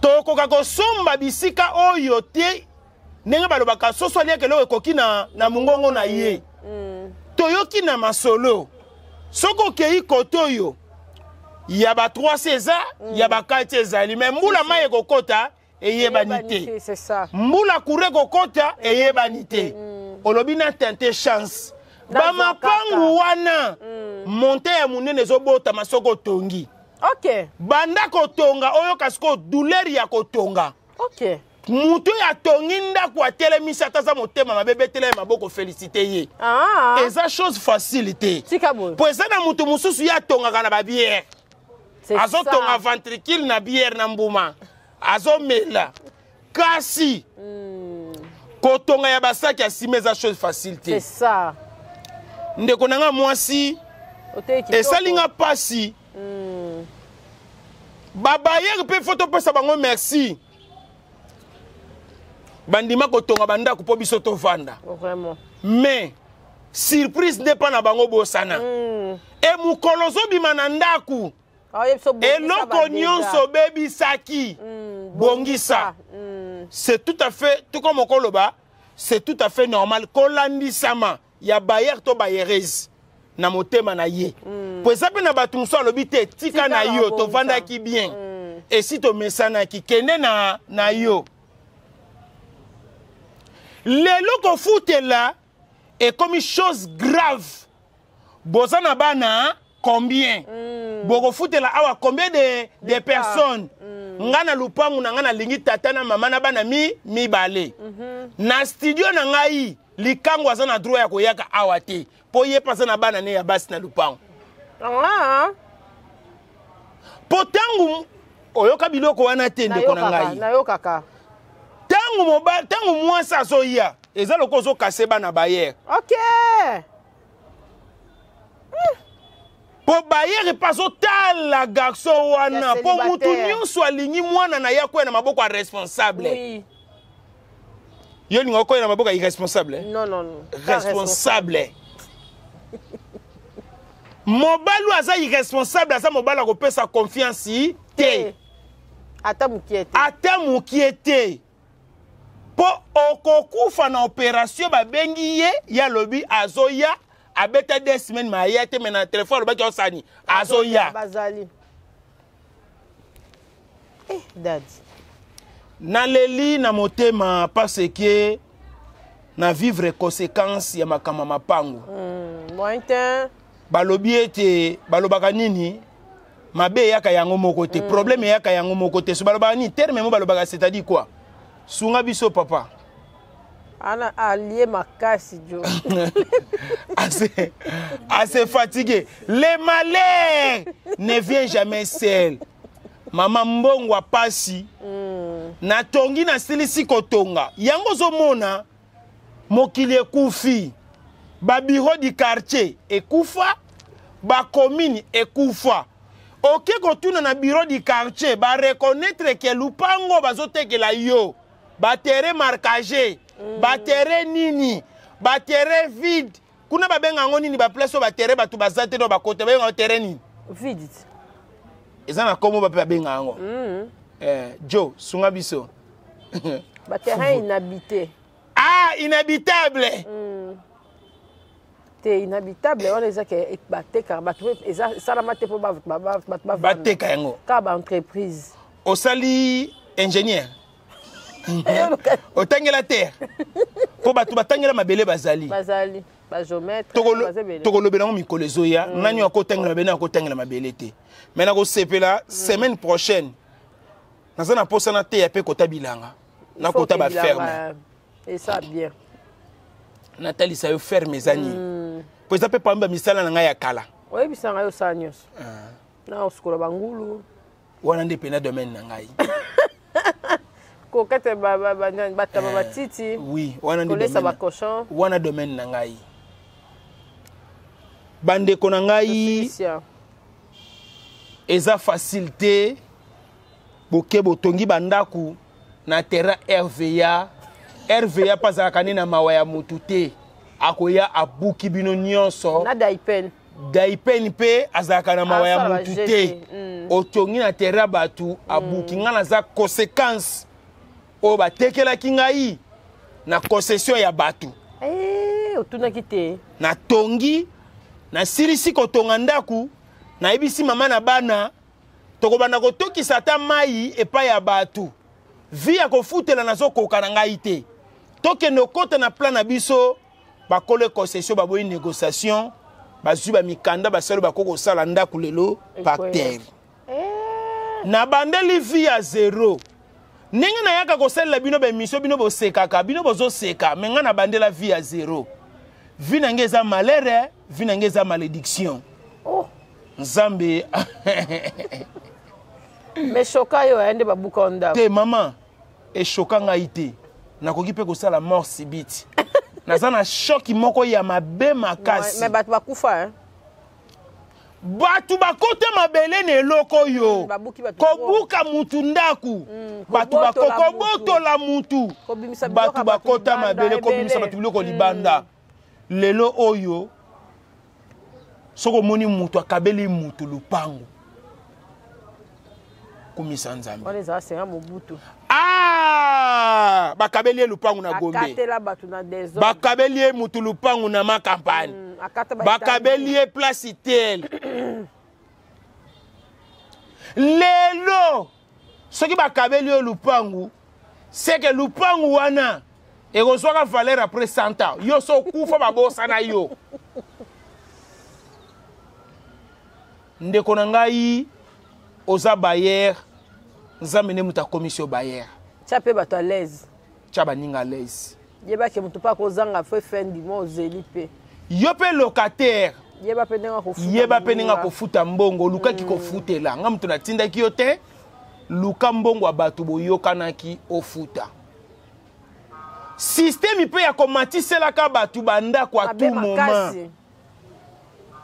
Speaker 2: tokoka kosomba bisika oyo te. Ndenge balobaka, soso aliaka eloko ekoki na mongongo na ye. Toyoki na masolo, soki okei kote oyo ya ba 3 eza, ya bakati ezali, me mbula mai ekokota eyebani te, mbula courant ekokota eyebani te. Olobi na tenter chance, bamapangu wana, monte ya monene ezobotama soki otongi. Banda kotonga, oyoka sikoyo douleur ya kotonga. Moto oyo atongi ndako, atelemisi, ata aza motema mabe, betela ye maboko, félicité ye. Eza chose facile te, po eza na moto mosusu ye atongaka na babière, azotonga ventricule na bière na mbuma azomela. Kasi kotonga ya basaki ya nsima eza chose facile te. Ndeko na nga mwasi, esali nga mpasi. Babailleur mpe faut topesa bango merci, bandima kotonga bandako mpo biso tovanda. Mais surprise nde mpa na bango, bosana. E mokolo ozobima na ndako, eloko nyonso obebisaki, bongisa. C'est tout à fait tout comme okoloba, c'est tout à fait normal kolandisama ya bailleur to baillerese na motema na ye, po eza mpe na bato mosusu alobi te: "Tika na yo, tovandaki bien." Esi tomesanaki, kende na yo. Lelo kofutela ekomi chose grave. Boza na bana combien? Bokofutela awa combien de personnes? Nga na lupangu na nga nalingi tata na mama na bana mibale. Na studio na ngai, likango aza na droit ya koyaka awa te, po ye mpe aza na bana ne ya basi na lupangu. Po ntango oyoka biloko wana te, ndeko na ngai.
Speaker 4: Nayokaka.
Speaker 2: Ntango mwasi azoya, eza lokola ozokase bana bailleur. Po bailleur mpe azotala garçon wana, po mutu nyonso alingi mwana na ye akwea na maboko ya responsable. Yo olinga okwea na maboko ya irresponsable?
Speaker 4: Non, non, non.
Speaker 2: Responsable. Mobali oyo aza irresponsable aza mobali akopesa confiance te.
Speaker 4: Ata mokie te.
Speaker 2: Ata mokie te. Mpo okokufa na opération, babengi ye, ye alobi azoya, abeta 2 semaines ma aya te, me na telefone alobaki osani azoya.
Speaker 4: Bazali eh, daddy.
Speaker 2: Naleli na motema parce que na vivre conséquence ya makambo ya mapango.
Speaker 4: Moyen te.
Speaker 2: Balobi ete balobaka nini? Mabe eyaka yango moko te. Problème eyaka yango moko te. So balobaka nini? Terme mo balobaka, c'est-à-dire quoi? Sunga biso, papa.
Speaker 4: Ana alie makasi jo.
Speaker 2: Assez fatigué. Le malheur ne vient jamais seul. Mama, mbongo apasi. Natongi, nasilisi kotonga yango, ozomona mokili ekufi, babureau du quartier ekufa, bacommune ekufa. Oke kotuna na bureau du quartier, bareconnaître ke lupango bazotekela yo, baterrain marquage, baterrain nini, baterrain vide kuna, babenga yango nini? Baplace oyo baterrain bato baza te, no bakota, babenga yango terrain nini?
Speaker 4: Vide.
Speaker 2: Eza na nkombo bape babenga yango. Jo, sunga biso.
Speaker 4: Baterrain inhabité.
Speaker 2: Ah, inhabitable.
Speaker 4: Te, inhabitable wana eza ke batekaka bato, eza esalama te mpo bato bavanda.
Speaker 2: Bateka yango.
Speaker 4: Kaka baentreprise.
Speaker 2: Osali ingénieur, otangela terre, mpo bato batangela mabele bazali.
Speaker 4: Bazali bagéomètre. Baza ebele.
Speaker 2: Tokolobela yango mikolo ezoya. Nani akotangela mabele, nani akotangela mabele te? Mais nakosepela semaine prochaine, naza na mposa nateya mpe kota bilanga, nakota baferme.
Speaker 4: Esa bien.
Speaker 2: Natalisa yo ferme eza nini, po eza mpe pamba misala na ngai ya kala.
Speaker 4: Oyebisa ngai osala nyonso na osukola bangulu.
Speaker 2: Wana nde pena domaine na ngai.
Speaker 4: Kokata bataba, batiti.
Speaker 2: Oui, wana nde
Speaker 4: kolesa
Speaker 2: domaine.
Speaker 4: Bacochon.
Speaker 2: Wana domaine na ngai, bandeko na ngai.
Speaker 4: Sia.
Speaker 2: Eza facile te. Boke botongi bandako na terrain RVA. RVA mpe azalaka nde na mawa ya motu te, akoya abuki bino nyonso.
Speaker 4: Na daipen.
Speaker 2: Daipen mpe azalaka na mawa ya
Speaker 4: Asala
Speaker 2: motu
Speaker 4: ba
Speaker 2: te.
Speaker 4: geste.
Speaker 2: Otongi na terrain, bato abuki. Ngai naza conséquence oyo batekelaki ngai na concession ya bato.
Speaker 4: Eh, otunaki te.
Speaker 2: Natongi, nasilisi kotonga ndako, nayebisi mama na bana tokobanda kotokisa ata mai epai ya bato. Vi ya kofutela nazokoka na ngai te, tokende okota na plan na biso. Bakolo concession baboyi négociation, bazwi bamikanda, basali bakoki kosala ndako lelo par terre. Nabandeli vie ya zéro. Ndenge nayaka kosalela bino baémission, bino bosekaka, bino bozoseka, me ngai nabandela vie ya zéro. Vie na ngai eza malheur, vie na ngai eza malédiction.
Speaker 4: Oh.
Speaker 2: Nzambe.
Speaker 4: Mais choka yo aya nde babuka yo ndako.
Speaker 2: Te mama, echoka ngai te. Nakoki mpe kosala mort subite. Naza na choc moko ya mabe makasi.
Speaker 4: Mais bato bakufa, hein?
Speaker 2: Bato bakota mabele na eloko oyo.
Speaker 4: Babuki bato.
Speaker 2: Kobuka mutu ndaku, bato
Speaker 4: kobotola
Speaker 2: kobotola mutu.
Speaker 4: Kobimisa biloko
Speaker 2: bato
Speaker 4: ya bato
Speaker 2: bakota
Speaker 4: libanda,
Speaker 2: mabele, kobimisa
Speaker 4: ebele.
Speaker 2: bato biloko libanda. Lelo oyo soki omoni mutu akabeli mutu lupango, kumisa Nzambe.
Speaker 4: Wana ezala senga Mobutu.
Speaker 2: Ah, bakabeli ye lupangu na Gombe.
Speaker 4: Akatela bato na désordre.
Speaker 2: Bakabeli ye mutu lupangu na Makampagne.
Speaker 4: Akata
Speaker 2: bakabeli ye place tel. Lelo Soki bakabeli yo lupangu, c'est que lupangu wana ekozwaka valeur après 100 ans. Yo so okufa babosana yo. Ndeko na ngai oza bailleur, Nzambe nde moto akomisi yo bailleur.
Speaker 4: Tia mpe bato à l'aise.
Speaker 2: Tia baninga à l'aise.
Speaker 4: Yeba ke moto mpe akozanga fo fin du mois ozeli mpe.
Speaker 2: Yo mpe locataire.
Speaker 4: Yeba mpe ndenge akofuta.
Speaker 2: Yeba mpe ndenge akofuta mbongo, olukaki kofutela. Nga moto natindaki yo te, luka mbongo ya bato boyokanaki ofuta. Système mpe ya komatiselaka bato bandako à tout moment.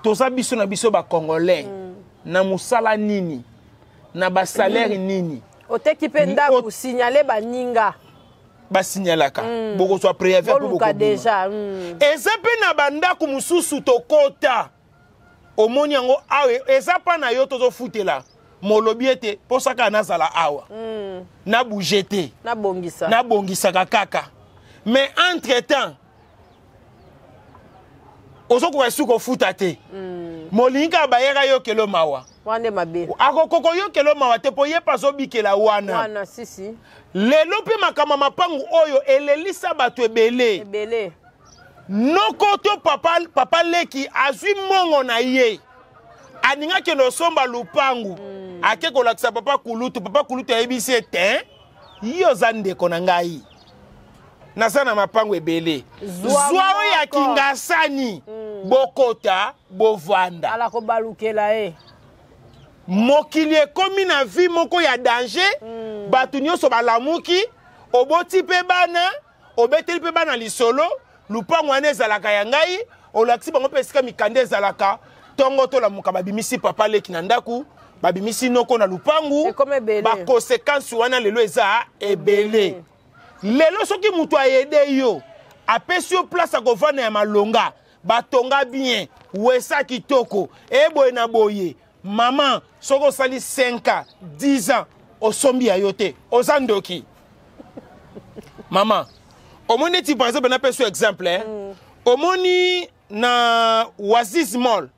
Speaker 2: Toza biso na biso ba Congolais. Na mosala nini? Na ba salaire nini?
Speaker 4: Oteki mpe ndako, signale baninga.
Speaker 2: Basignalaka. Bokozwa préavis mpe
Speaker 4: bokobima. Déjà.
Speaker 2: Eza mpe na bandako mosusu tokota. Omoni yango awa eza pa na yo tozofutela. Molobi ete posaka nazala awa. Na bouger te.
Speaker 4: Nabongisa.
Speaker 2: Nabongisaka kaka. Mais entre-temps ozokoka lisusu kofuta te. Molingi kaka bayaka yokelo mawa.
Speaker 4: Wana mabe.
Speaker 2: Akokoka oyokelo mawa te po ye mpe azobikela wana.
Speaker 4: Wana, si, si.
Speaker 2: Lelo mpe makambo ya mapangu oyo elelisa bato ebele.
Speaker 4: Ebele.
Speaker 2: Noko to papa, papa leki azwi mbongo na ye. Aninga akende osomba lupangu. Ake kolakisa papa kulutu. Papa kulutu ayebisi ye te, yo oza ndeko na ngai. Naza na mapangu ebele.
Speaker 4: Zwa
Speaker 2: oyo ya Kingasani. Bokota, bovanda.
Speaker 4: Ala kobalukela ye.
Speaker 2: Mokili ekomi na vie moko ya danger. Bato nyonso balamuki, oboti pe bana, obeteli pe bana lisolo, lupango wana ezalaka ya ngai, olakisi bango pe esika mikanda ezalaka, tongo tolamuka babimisi papa leki na ndaku, babimisi noko na lupangu,
Speaker 4: Ekomi ebele.
Speaker 2: ba conséquences wana lelo eza ebele. Lelo soki mutu ayede yo, apesi yo place ya kovanda ya malonga, batonga bien, wesa kitoko, eboye na boye, maman, soki osali 5 ans, 10 ans, osombi ya yo te, oza ndoki. Maman, omoni neti par exemple napesi yo exemple, hein? Omoni na Oasis Mall.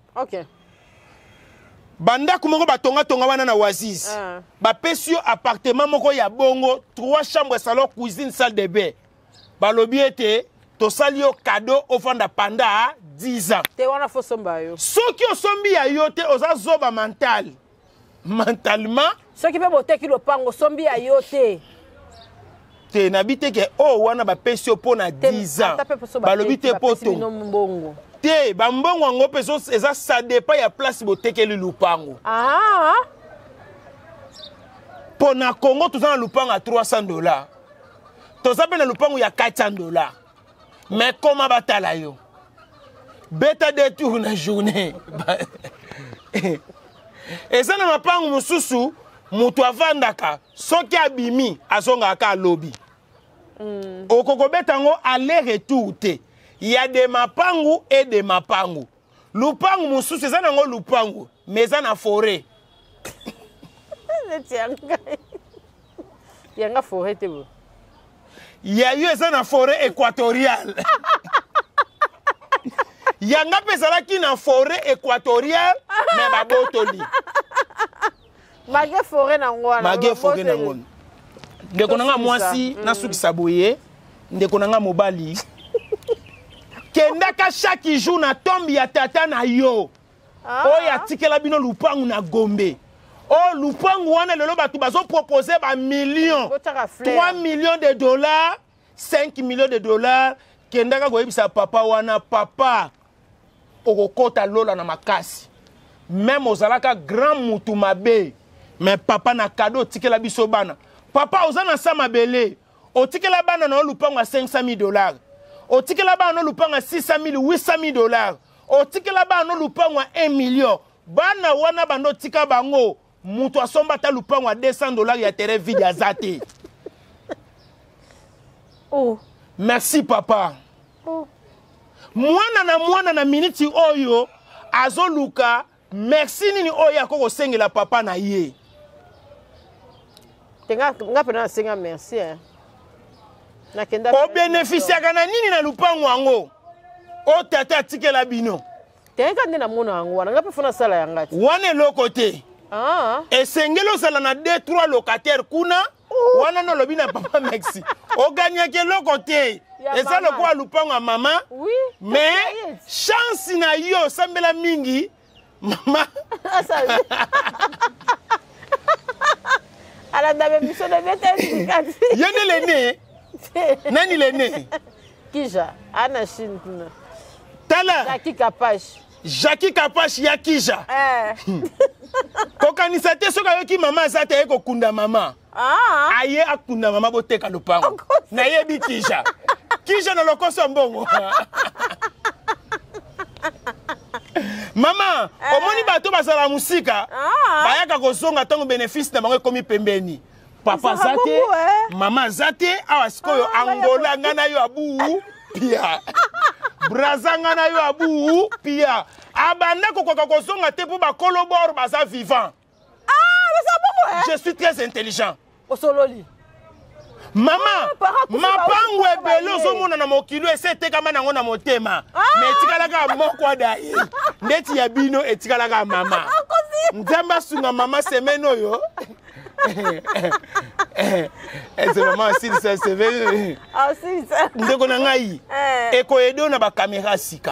Speaker 2: Bandako moko batonga-tonga wana na Oasis. Bapesi yo appartement moko ya bongo, 3 chambres, salon, cuisine, salle de bain. Balobi ete tosali yo cadeau ofanda pendant 10 ans.
Speaker 4: Te wana fo somba yo.
Speaker 2: Soki osombi ya yo te, oza zoba mental. Mentalement.
Speaker 4: Soki pe boteki lopango, osombi ya yo te.
Speaker 2: Te nabi te ke oyo wana bapesi yo mpo na 10 ans.
Speaker 4: Ata pe poso
Speaker 2: Balobi te
Speaker 4: bateki,
Speaker 2: po
Speaker 4: bapesi
Speaker 2: to.
Speaker 4: bino mbongo.
Speaker 2: Te, ba mbongo yango pe eza ça dépend ya place botekeli lupango. Po na Congo toza na lupango ya 300 $. Toza pe na lupango ya 400 $. Mais comment batala yo? Beta deux tours na journée. Eza na mapango mosusu moto avandaka soki abimi azongaka ka lobi. Okokobeta yango aller retour te. Ya de mapangu et de mapangu. Lupangu mosusu eza nango lupangu mais eza na forêt.
Speaker 4: Neti ya ngai. Ya nga forêt te bo.
Speaker 2: Ya yo eza na forêt équatoriale. Ya nga mpe ezalaki na forêt équatoriale mais babotoli.
Speaker 4: Malgré forêt na ngwana.
Speaker 2: Malgré forêt na ngwana. Ndeko na nga mwasi, nasukisa boye, ndeko na nga mobali. Kendaka chaque jour na tombe ya tata na yo. Oyo atikela bino lupangu na Gombe. Oh, lupangu wana lelo bato bazo proposer ba millions.
Speaker 4: Botaka fleur.
Speaker 2: 3 millions de dollars, 5 millions de dollars. Kendaka koyebisa papa wana, papa, okokota lola na makasi. Même ozalaka grand mutu mabe, mais papa na cadeau otikela biso bana. Papa oza na sa mabele, otikela bana na yo lupango ya 500 000 dollars. Otikela bana na yo lupango ya 600 000, 800 000 dollars. Otikela bana na yo lupango ya 1 million. Bana wana bando tika bango, mutu asomba ata lupango ya 200 dollars ya terrain vide aza te.
Speaker 4: Oh.
Speaker 2: Merci papa.
Speaker 4: Oh.
Speaker 2: Mwana na mwana na miniti oyo azoluka merci nini oyo akoko kosengela papa na ye.
Speaker 4: Te nga pena nasenga merci, hein. Nakenda
Speaker 2: Obénéficiaka na nini na lupango yango? O tata atikela bino.
Speaker 4: Te nga nde namona yango wana, nga mpe fo nasala yanga te.
Speaker 2: Wana eloko te.
Speaker 4: Ah.
Speaker 2: Esengeli ozala na 2 3 locataire kuna wana nolobi na papa Maxi. Ogagnaki eloko te.
Speaker 4: Ya
Speaker 2: Eza
Speaker 4: mama.
Speaker 2: lokola lupango ya mama.
Speaker 4: Oui.
Speaker 2: Mais chance na yo osambela mingi mama.
Speaker 4: Alanda be biso na beta
Speaker 2: Ye nde lene. Nani lene?
Speaker 4: Kija ana Chine kuna.
Speaker 2: Tala.
Speaker 4: Jackie Kapash.
Speaker 2: Jackie Kapash ya Kija.
Speaker 4: Eh.
Speaker 2: Kokanisa te soki ayoki mama aza te aye kokunda mama.
Speaker 4: Ah.
Speaker 2: Aye akunda mama boteka lopango. Nayebi Kija. Kija na lokoso ya mbongo. Mama, omoni bato bazala mosika bayaka kozonga ntango bénéfice na bango ekomi pembeni. Papa aza te,
Speaker 4: bongo, eh.
Speaker 2: mama aza te, awa sikoyo Angola nga na yo abu pia. Braza nga na yo abu pia. Abanda kokoka kozonga te mpo bakolo bor baza vivant.
Speaker 4: Ah, baza bongo, eh.
Speaker 2: Je suis très intelligent.
Speaker 4: Osololi.
Speaker 2: Mama,
Speaker 4: para kufa
Speaker 2: mapango
Speaker 4: ba-
Speaker 2: ebele
Speaker 4: ba-
Speaker 2: ozomona na mokili ese etekama nango na motema. Me etikalaka moko adaye. Ndeti ya bino etikalaka mama. Nzambe asunga mama semaine oyo. Ese mama asilisa semaine.
Speaker 4: Ah, si, ça.
Speaker 2: Ndeko na ngai
Speaker 4: Eh.
Speaker 2: ekoyede na bakamera sika.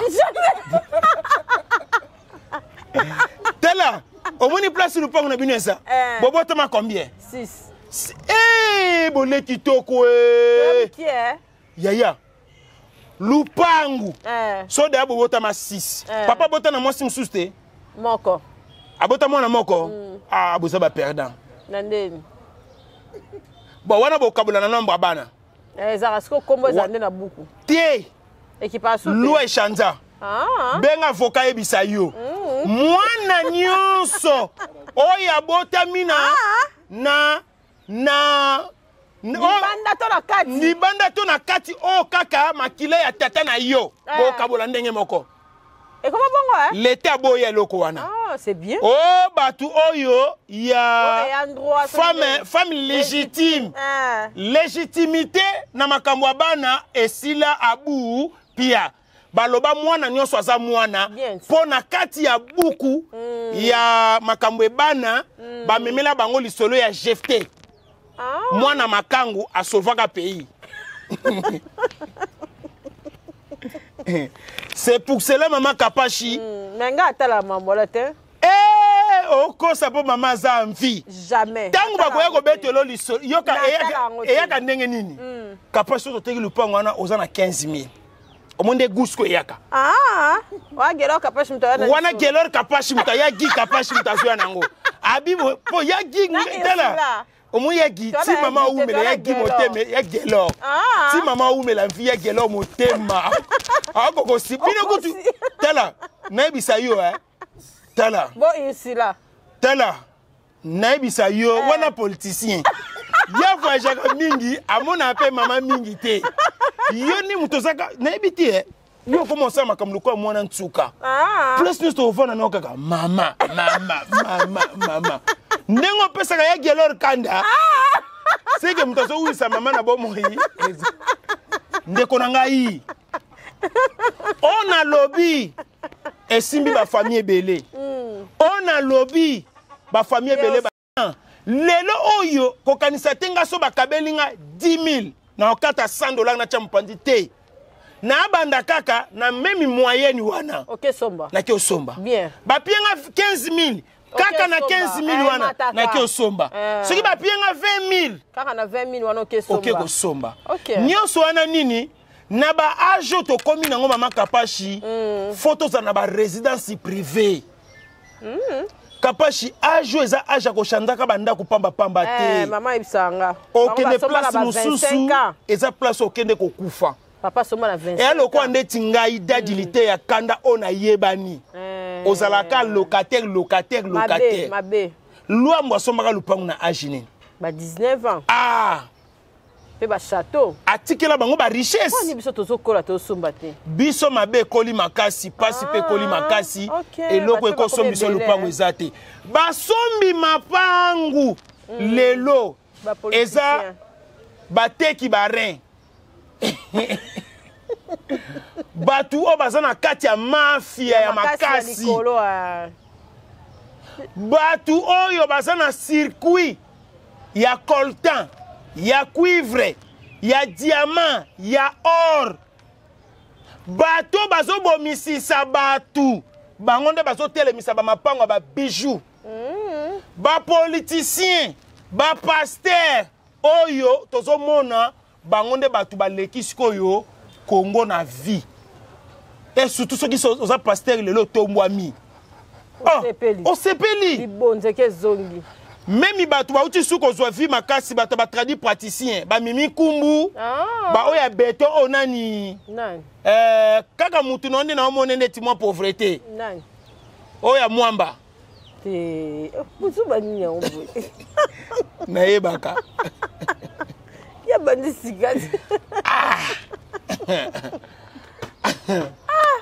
Speaker 2: Tala, omoni place lupango na bino eza.
Speaker 4: Eh.
Speaker 2: Bobotama combien?
Speaker 4: 6.
Speaker 2: Eh, bole kitoko eh.
Speaker 4: Qui est?
Speaker 2: Yaya. Lupangu.
Speaker 4: Eh.
Speaker 2: So deya bobotama 6.
Speaker 4: Eh.
Speaker 2: Papa bota na mwasi mosusu te.
Speaker 4: Moko.
Speaker 2: Abota mwana moko. Ah, boza ba perdant.
Speaker 4: Na ndeni.
Speaker 2: Bon, wana bokabola na nombre ya bana.
Speaker 4: Eh, ezalaka sikoyo kombo ezala nde na buku.
Speaker 2: Te,
Speaker 4: Ekipa su te.
Speaker 2: loi echanza.
Speaker 4: Ah.
Speaker 2: Benga avocat yebisa yo. Mwana nyonso oyo abotami na na na
Speaker 4: Libanda to na kati.
Speaker 2: Libanda to na kati oyo kaka makila ya tata na yo.
Speaker 4: Eh.
Speaker 2: Bokabola ndenge moko.
Speaker 4: Ekoma bongo, eh?
Speaker 2: Leta aboya eloko wana.
Speaker 4: Ah, c'est bien.
Speaker 2: Oh, bato oyo ya
Speaker 4: Oh, ya droit,
Speaker 2: femme, femme légitime.
Speaker 4: Eh.
Speaker 2: Légitimité na makambo ya bana esila abu pia. Baloba mwana nyonso aza mwana
Speaker 4: Bien.
Speaker 2: mpo na kati ya buku ya makambo ebana bamemela bango lisolo ya Jefte.
Speaker 4: Ah.
Speaker 2: Mwana makangu asovaka pays. C'est pour cela mama Kapashi.
Speaker 4: Mais nga atala mambola te.
Speaker 2: Eh, okosa mpo mama aza en vie.
Speaker 4: Jamais.
Speaker 2: Ntango bakoya kobetela lisolo yoka
Speaker 4: Natala
Speaker 2: eyaka
Speaker 4: yango te.
Speaker 2: eyaka ndenge nini? Kapashi soki toteki lupango wana oza na 15 000. Omoni nde gusko eyaka.
Speaker 4: Ah. Wa gelo Kapashi mutu aya na
Speaker 2: Wana
Speaker 4: lisolo.
Speaker 2: gelor Kapashi moto aya gi Kapashi moto azoya nango. Abi po ya gi
Speaker 4: Na
Speaker 2: tala.
Speaker 4: Ursula.
Speaker 2: Omoni ya gi
Speaker 4: Tola
Speaker 2: ti
Speaker 4: ya
Speaker 2: mama
Speaker 4: gi te,
Speaker 2: awumela
Speaker 4: tola
Speaker 2: ya gi
Speaker 4: gelor.
Speaker 2: motema ya gelor.
Speaker 4: Ah.
Speaker 2: Ti mama awumela mvi ya gelor motema. Akokosi bino kutu
Speaker 4: Okosi.
Speaker 2: tala nayebisa yo eh. Tala.
Speaker 4: Bo Ursula.
Speaker 2: Tala nayebisa yo wana politicien ya voyageaka mingi amona mpe mama mingi te yo ni moto ozaka nayebi te eh. Yo okoma osala makambo lokola mwana ntsuka.
Speaker 4: Ah.
Speaker 2: Place nyonso tovanda nao kaka mama mama mama mama ndenge opesaka ya gelor kanda seke moto azowulisa mama na bomoi ndeko na ngai oyo nalobi esimbi bafamille ebele oyo nalobi bafamille ebele lelo oyo kokanisa te nga so bakabeli nga 10 000 na okata 100 dollar natya mopanzi te nabanda kaka na meme moyenne wana
Speaker 4: Ok, somba.
Speaker 2: naki osomba
Speaker 4: Bien.
Speaker 2: bapie nga 15 000 kaka na
Speaker 4: osomba.
Speaker 2: 15 000
Speaker 4: Eh,
Speaker 2: wana
Speaker 4: mataka.
Speaker 2: naki osomba
Speaker 4: Eh.
Speaker 2: soki bapie nga 20 000
Speaker 4: Kaka na 20 000 wana ok somba.
Speaker 2: oke kosomba
Speaker 4: Ok.
Speaker 2: nyonso wana nini na baage oyo tokómi nango mama Kapashi fo tozala na barésidence privée Kapashi age oyo eza age ya kochanzaka bandako pambapamba
Speaker 4: Eh,
Speaker 2: te
Speaker 4: mama yebisaka nga.
Speaker 2: okende
Speaker 4: Bango basomba
Speaker 2: place
Speaker 4: na ba
Speaker 2: mosusu
Speaker 4: 25 ans.
Speaker 2: eza place okende kokufa
Speaker 4: Papa somba na 25.
Speaker 2: eya lokola ndeti ngai dadili te ya kanda oyo nayebani
Speaker 4: Eh.
Speaker 2: ozalaka locataire locataire
Speaker 4: Mabe,
Speaker 2: locataire
Speaker 4: mabe.
Speaker 2: Lwambo asombaka lupango na age nini?
Speaker 4: Ba 19 ans.
Speaker 2: Ah
Speaker 4: Pe ba château.
Speaker 2: Atikela bango barichesse.
Speaker 4: Poni biso tozokola tosomba te.
Speaker 2: Biso mabe ekoli makasi pasi mpe ekoli makasi
Speaker 4: ok,
Speaker 2: eloko
Speaker 4: bato
Speaker 2: ekosombi biso
Speaker 4: bakomi ebele,
Speaker 2: lupango
Speaker 4: eh.
Speaker 2: eza te basombi mapangu lelo
Speaker 4: Ba politicien.
Speaker 2: eza bateki barin bato oyo baza na kati ya mafia ya makasi
Speaker 4: likolo ah.
Speaker 2: Bato oyo baza na circuit ya coltan, ya cuivre, ya diamant, ya or, bato bazobomisisa bato, bango nde bazotelemisa bamapango ya babijou. Bapoliticien, bapaster oyo tozomona, bango nde bato baleki sikoyo Congo na vie. Et surtout soki oza pasteur lelo otombwami,
Speaker 4: osepeli.
Speaker 2: Oh, osepeli.
Speaker 4: Libonzeke ezongi.
Speaker 2: Memi bato bauti su kozwa vie makasi, bato batradi praticien, bamimi nkumbu.
Speaker 4: Ah.
Speaker 2: Baoyo ya beton oyo nani?
Speaker 4: Nani?
Speaker 2: Kaka mutu na nde naomona neti mwa pauvreté.
Speaker 4: Nani?
Speaker 2: Oyo ya mwamba.
Speaker 4: Te, buzuba nini yango boye?
Speaker 2: Nayebaka.
Speaker 4: Ya bandi sika.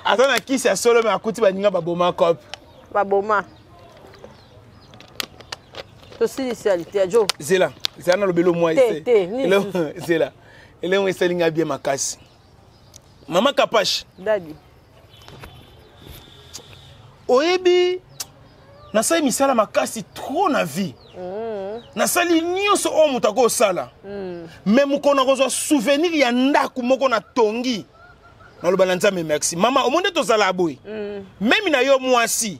Speaker 2: Aza na kisi ya solo, me akuti baninga baboma cope.
Speaker 4: Baboma. Tosilisi ya liteya jo.
Speaker 2: Zela, zela, nalobeli mwa.
Speaker 4: Te, te, nini?
Speaker 2: Zela, elongo esalinga bien makasi, mama Kapash.
Speaker 4: Dadi.
Speaker 2: Oyebi, nasali misala makasi trop na vie. Nasali nyonso oyo moto akosala. Me mokolo nakozwa souvenir ya ndako moko natongi, naloba na Nzambe merci. Mama, omoni nde tozala boye. Meme na yo mwasi,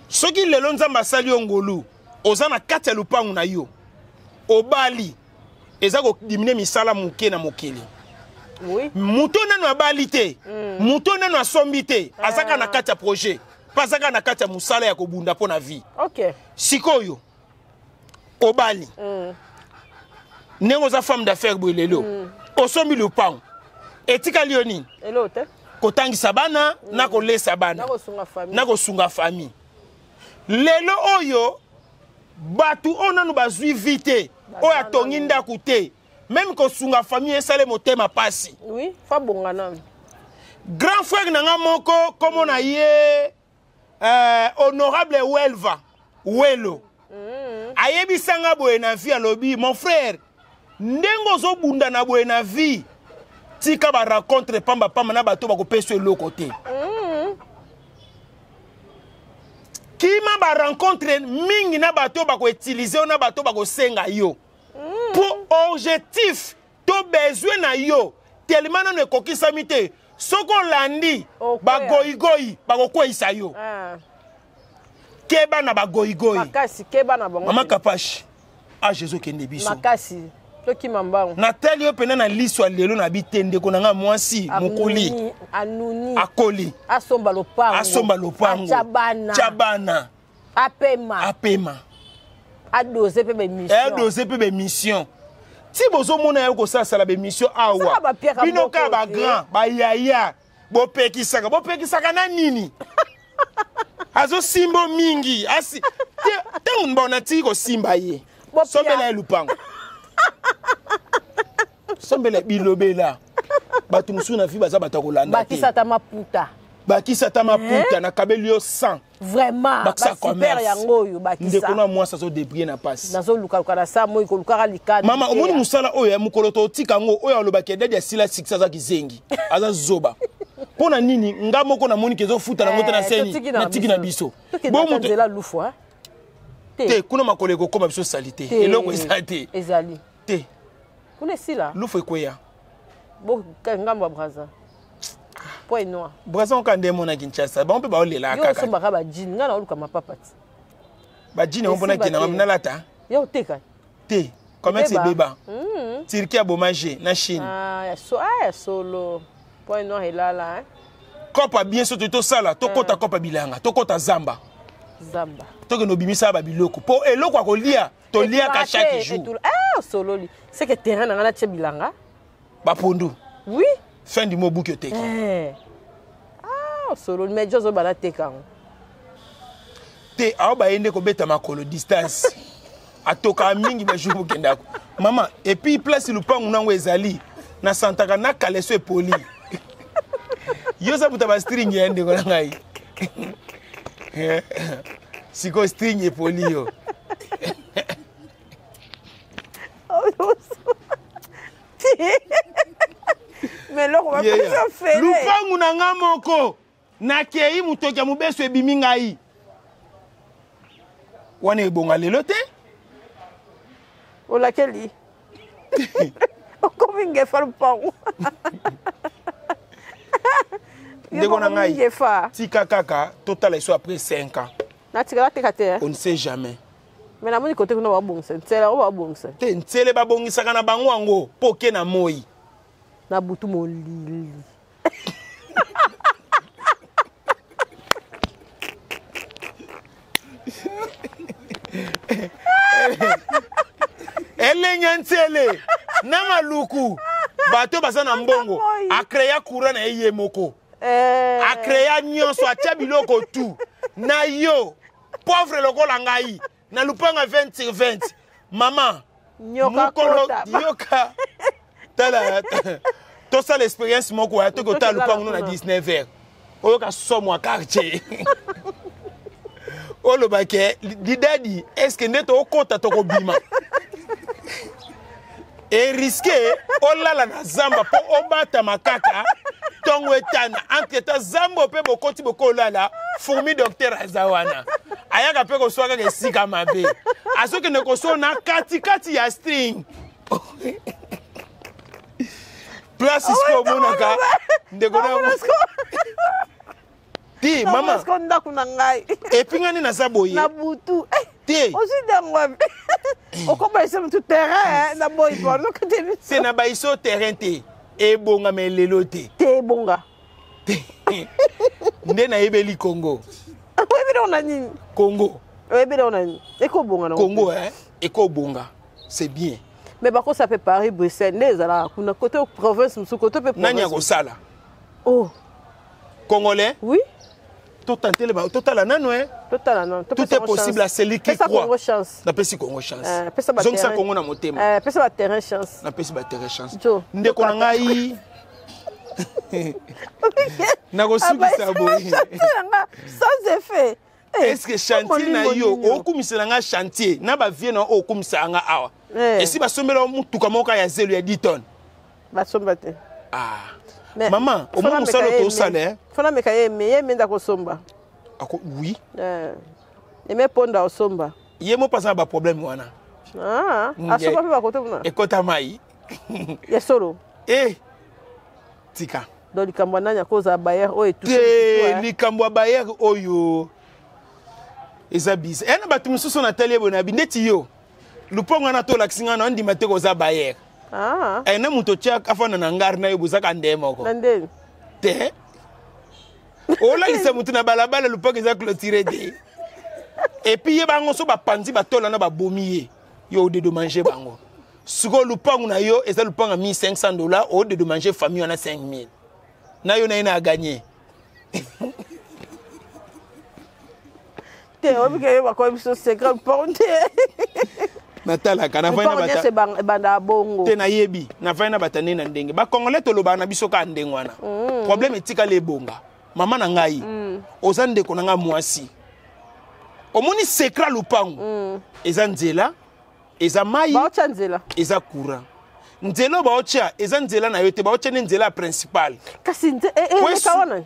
Speaker 2: soki lelo Nzambe asali yo ngolu, oza na kati ya lupangu na yo, obali, eza kodiminuer misala moke na mokili. Moto nano abali te, moto nano asombi te, aza kaka na kati ya projet mpe aza kaka na kati ya mosala ya kobunda mpo na vie. Sikoyo obali, ndenge oza femme d'affaires boye lelo, osombi lupango, etikali yo nini?
Speaker 4: Elo te.
Speaker 2: Kotangisa bana na kolesa bana.
Speaker 4: Na kosunga famille.
Speaker 2: Na kosunga famille. Lelo oyo bato oyo nanu bazwi vie te, oyo atongi ndako te, même kosunga famille esale motema pasi.
Speaker 4: Oui, fa bonga nanu.
Speaker 2: Grand frère na nga moko, kombo na ye honorable Welva Welo, ayebisanga boye na vie, alobi: "Mon frère, ndenge ozobunda na boye na vie, tika barencontre pambapamba na bato bakopesa eloko te. Kima barencontre mingi na bato bakoutiliser yo, na bato bakosenga yo, mpo objectif to besoin na yo tellement nano ekokisami te. Soki olandi
Speaker 4: Okweya.
Speaker 2: Bagoyigoyi bakokweyisa yo.
Speaker 4: Ah.
Speaker 2: Keba na bagoyigoyi."
Speaker 4: Makasi, keba na bango.
Speaker 2: Mama Kapash, age ezokende biso.
Speaker 4: Makasi, tokima mbango.
Speaker 2: Natali yo mpena na liso ya lelo na bi te, ndeko na nga mwasi mokoli.
Speaker 4: Anuni, anuni.
Speaker 2: Akoli.
Speaker 4: Asomba lopango.
Speaker 2: Asomba lopango.
Speaker 4: Atya bana.
Speaker 2: Tya bana.
Speaker 4: Apema.
Speaker 2: Apema.
Speaker 4: Adose mpe baémission.
Speaker 2: Adose mpe baémission. Ti bozomona ye kosalasala baémission awa,
Speaker 4: Sala bapiaka
Speaker 2: bino
Speaker 4: moko
Speaker 2: kaka
Speaker 4: te.
Speaker 2: Bagrand bayaya, bopekisaka, bopekisaka na nini? Azosimba mingi asi ntango bon natiki kosimba ye.
Speaker 4: Bopia.
Speaker 2: Sombela ye lupango, sombela. Bilobela, bato mosusu na vie baza bato ya kolanda te.
Speaker 4: Bakisa ata maputa.
Speaker 2: Bakisa ata maputa, nakabeli yo 100.
Speaker 4: Vraiment.
Speaker 2: Bakisa
Speaker 4: Basuper.
Speaker 2: Commerce.
Speaker 4: Yango oyo bakisa.
Speaker 2: Ndeko na mwasi azodébrouiller na pasi.
Speaker 4: Nazolukaluka na sa moi kolukaka likani.
Speaker 2: Mama, omoni mosala oyo ya mokolo totika yango, oyo alobaki edadi asila succès, aza kizengi, aza zoba. Mpo na nini? Nga moko namoni ke ezofuta nango te na seni, natiki na biso.
Speaker 4: Tokende
Speaker 2: Bo
Speaker 4: ata nzela lufu te.
Speaker 2: Te, kuna makolo ekokóma biso sali te.
Speaker 4: Te.
Speaker 2: Eloko eza te.
Speaker 4: Ezali.
Speaker 2: Te.
Speaker 4: Kuna esila.
Speaker 2: Lufu ekweya.
Speaker 4: Bo ngambo ya Braza, Point Noir.
Speaker 2: Braza oka nde mona Kinshasa, bango mpe baolela.
Speaker 4: Yo
Speaker 2: Kaka
Speaker 4: osombaka bajeans, ngai naoluka mapapa ti.
Speaker 2: Bajeans yango mpona
Speaker 4: Esimba
Speaker 2: kenda
Speaker 4: te.
Speaker 2: nalata.
Speaker 4: Yo oteka.
Speaker 2: Te, commerce
Speaker 4: Ebeba.
Speaker 2: ebeba. Turquie aboma g na Chine.
Speaker 4: Ah, ya so, ah, ya solo, Point Noir elala, hein?
Speaker 2: Kopa bien, so tosala, tokɔta kopa bilanga, tokɔta zamba.
Speaker 4: Zamba.
Speaker 2: Tokende obimisa babiloko mpo eloko ya kolia toliaka
Speaker 4: Etulaka
Speaker 2: chaque
Speaker 4: te,
Speaker 2: jour.
Speaker 4: Ah, osololi, c'est que terrain na ngai natie bilanga.
Speaker 2: Bapondu.
Speaker 4: Oui.
Speaker 2: Fin du mois obuki, oteki.
Speaker 4: Eh. Ah, osololi, mais jo ozoba nateka yango.
Speaker 2: Te, awa baye nde kobeta makolo distance, atokaka mingi bajour bokendako mama. Et puis place lupangu nango ezali na santaka na kaleso epoli. Yo oza buta bastring ya ndeko na ngai, sikoyo string epoli yo.
Speaker 3: Mais eloko bapesa fele.
Speaker 2: Lupangu na nga moko, nakei, motoki ya mobeso ebimi ngai. Wana ebonga lelo te.
Speaker 4: Olakeli. Okomi ngefa lupango.
Speaker 2: Ndeko na ngai, tika kaka totala eso après 5 ans.
Speaker 4: Natikala teka te.
Speaker 2: On ne sait jamais.
Speaker 4: Mais namoni kote kuna babongisa ntsele yango babongisa.
Speaker 2: Te, ntsele babongisaka na bango yango mpo oke na moi.
Speaker 4: Na butu molili.
Speaker 2: Elenge ntsele na maluku bato baza na mbongo akreya courant na ye ye moko
Speaker 4: eh.
Speaker 2: Akreya nyonso, atya biloko tu na yo pauvre lokola ngai na lupanga 20 sur 20 mama.
Speaker 4: Mokolo
Speaker 2: yoka tala, tosala expérience moko ya toki otala lupango no na 19 heures, oyoka somo ya quartier, oloba ke lidadi estce nde tokokɔta tokobima eriske olala na zamba mpo obatama kaka ntongo etana. Entre ta zamba mpe bokoti bokolala, fourmi docteur aza wana, ayaka mpe koswa kaka esika mabe, azokende koswa na katikati ya string place. Sikoyo omonaka ndeko na te mama.
Speaker 4: Ndako na ngai.
Speaker 2: Et puis nga nde naza boye.
Speaker 4: Na butu.
Speaker 2: Te.
Speaker 4: Ozwi ndango wapi? Okobayisa motu terrain na boyi pardon kote biso.
Speaker 2: Te, na bayiso terrain te, ebongama elelo te.
Speaker 4: Te, ebonga.
Speaker 2: Te, nde nayebeli Congo.
Speaker 4: Oyebi nango na nini?
Speaker 2: Congo.
Speaker 4: Oyebi nango na nini? Ekobonga
Speaker 2: nango Congo ekobonga, c'est bien.
Speaker 4: Mais bakosa mpe Paris, Bruxelles nde ezalaka kuna kote province mosusu kote mpe.
Speaker 2: Nani akosala?
Speaker 4: Oh.
Speaker 2: Congolais.
Speaker 4: Oui.
Speaker 2: Totantele, totala nano e.
Speaker 4: Totala nano.
Speaker 2: Tout est possible à celui qui croit.
Speaker 4: Congo chance.
Speaker 2: Napesi Congo chance. Zongisa Congo na motema.
Speaker 4: Pesa baterrain chance.
Speaker 2: Napesi baterrain chance. Ndeko na ngai, nakosukisa boye.
Speaker 4: Sans effet.
Speaker 2: Est ce que chantier na yo okumisela nga, chantier na bavie na oyo okumisaka nga awa, esi basombela mutuka moko ya zelo ya 10 tonnes?
Speaker 4: Basomba te.
Speaker 2: Ah. Mama, omoi mosala oyo tosala.
Speaker 4: Fona meka ye eme, ye eme nda kosomba.
Speaker 2: Oui.
Speaker 4: Eme ponda osomba.
Speaker 2: Ye mo mpasa na baproblème wana.
Speaker 4: Asomba mpe bakote kuna.
Speaker 2: Ekota mai.
Speaker 4: Ya solo.
Speaker 2: E tika.
Speaker 4: Donc likambo ya nani akozala bailleur oyo?
Speaker 2: Te, likambo ya bailleur oyo eza biza eya na bato mosusu. Natali ye boye na bi ndeti yo lupango wana tolakisi ngai na ondima te koza bailleur. Na moto otya afanda na ngari na yo, bozaka nde moko te. Olalisa motu na balabala, lupango eza clôturé te. Et puis ye bango so bapanzi batola na babomi ye, yo odédommage bango. Sikoyo lupango na yo eza lupango ya 1500 $, odédommage famille wana 5000 na yo na ye na aganye.
Speaker 4: Te, oyebi ke yo bakoyi biso secret lupango te.
Speaker 2: Natalaka.
Speaker 4: Nafai nyonso ebandaka bongo.
Speaker 2: Te, nayebi, nafai na bato nde na ndenge bacongolais tolobaka na biso kaka ndenge wana. Problème etikali ebonga. Mama na ngai, oza ndeko na ngai mwasi, omoni secret lupango eza nzela, eza mai.
Speaker 4: Baotya nzela.
Speaker 2: Eza courant. Nzela oyo baotya eza nzela na yo te, baotya nde nzela ya principale.
Speaker 4: Kasi eleka wana.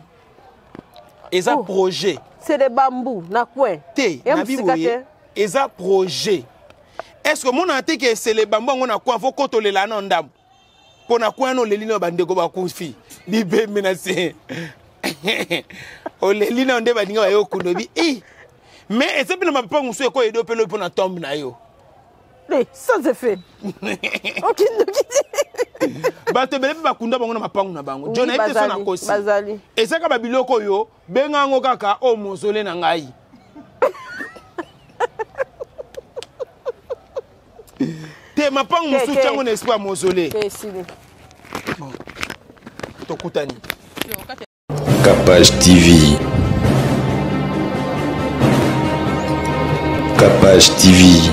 Speaker 2: Eza projet.
Speaker 4: C'est des bambous na coin.
Speaker 2: Te, nabi boye, eza projet. Est ce que omonaka te ke esele bambu yango na coin, fo kotolela na ndambo mpo na coin wana? Oleli na bandeko bakufi bibembe na se, oleli na nde baninga baye okunda obi e. Mais eza mpe na mapango mosusu ekoyede mpe lobi mpo na tombe na yo.
Speaker 4: Sans effet, okindoki.
Speaker 2: Bato ebele mpe bakunda bango na mapango na bango. Jo, nayebi te so nakosi.
Speaker 4: Bazali.
Speaker 2: Ezaka babiloko oyo benga yango kaka oyo mozole na ngai te. Mapango mosusu tiango na esprit ya mausolée. Bon, tokutani.
Speaker 1: Capage TV. Capage TV.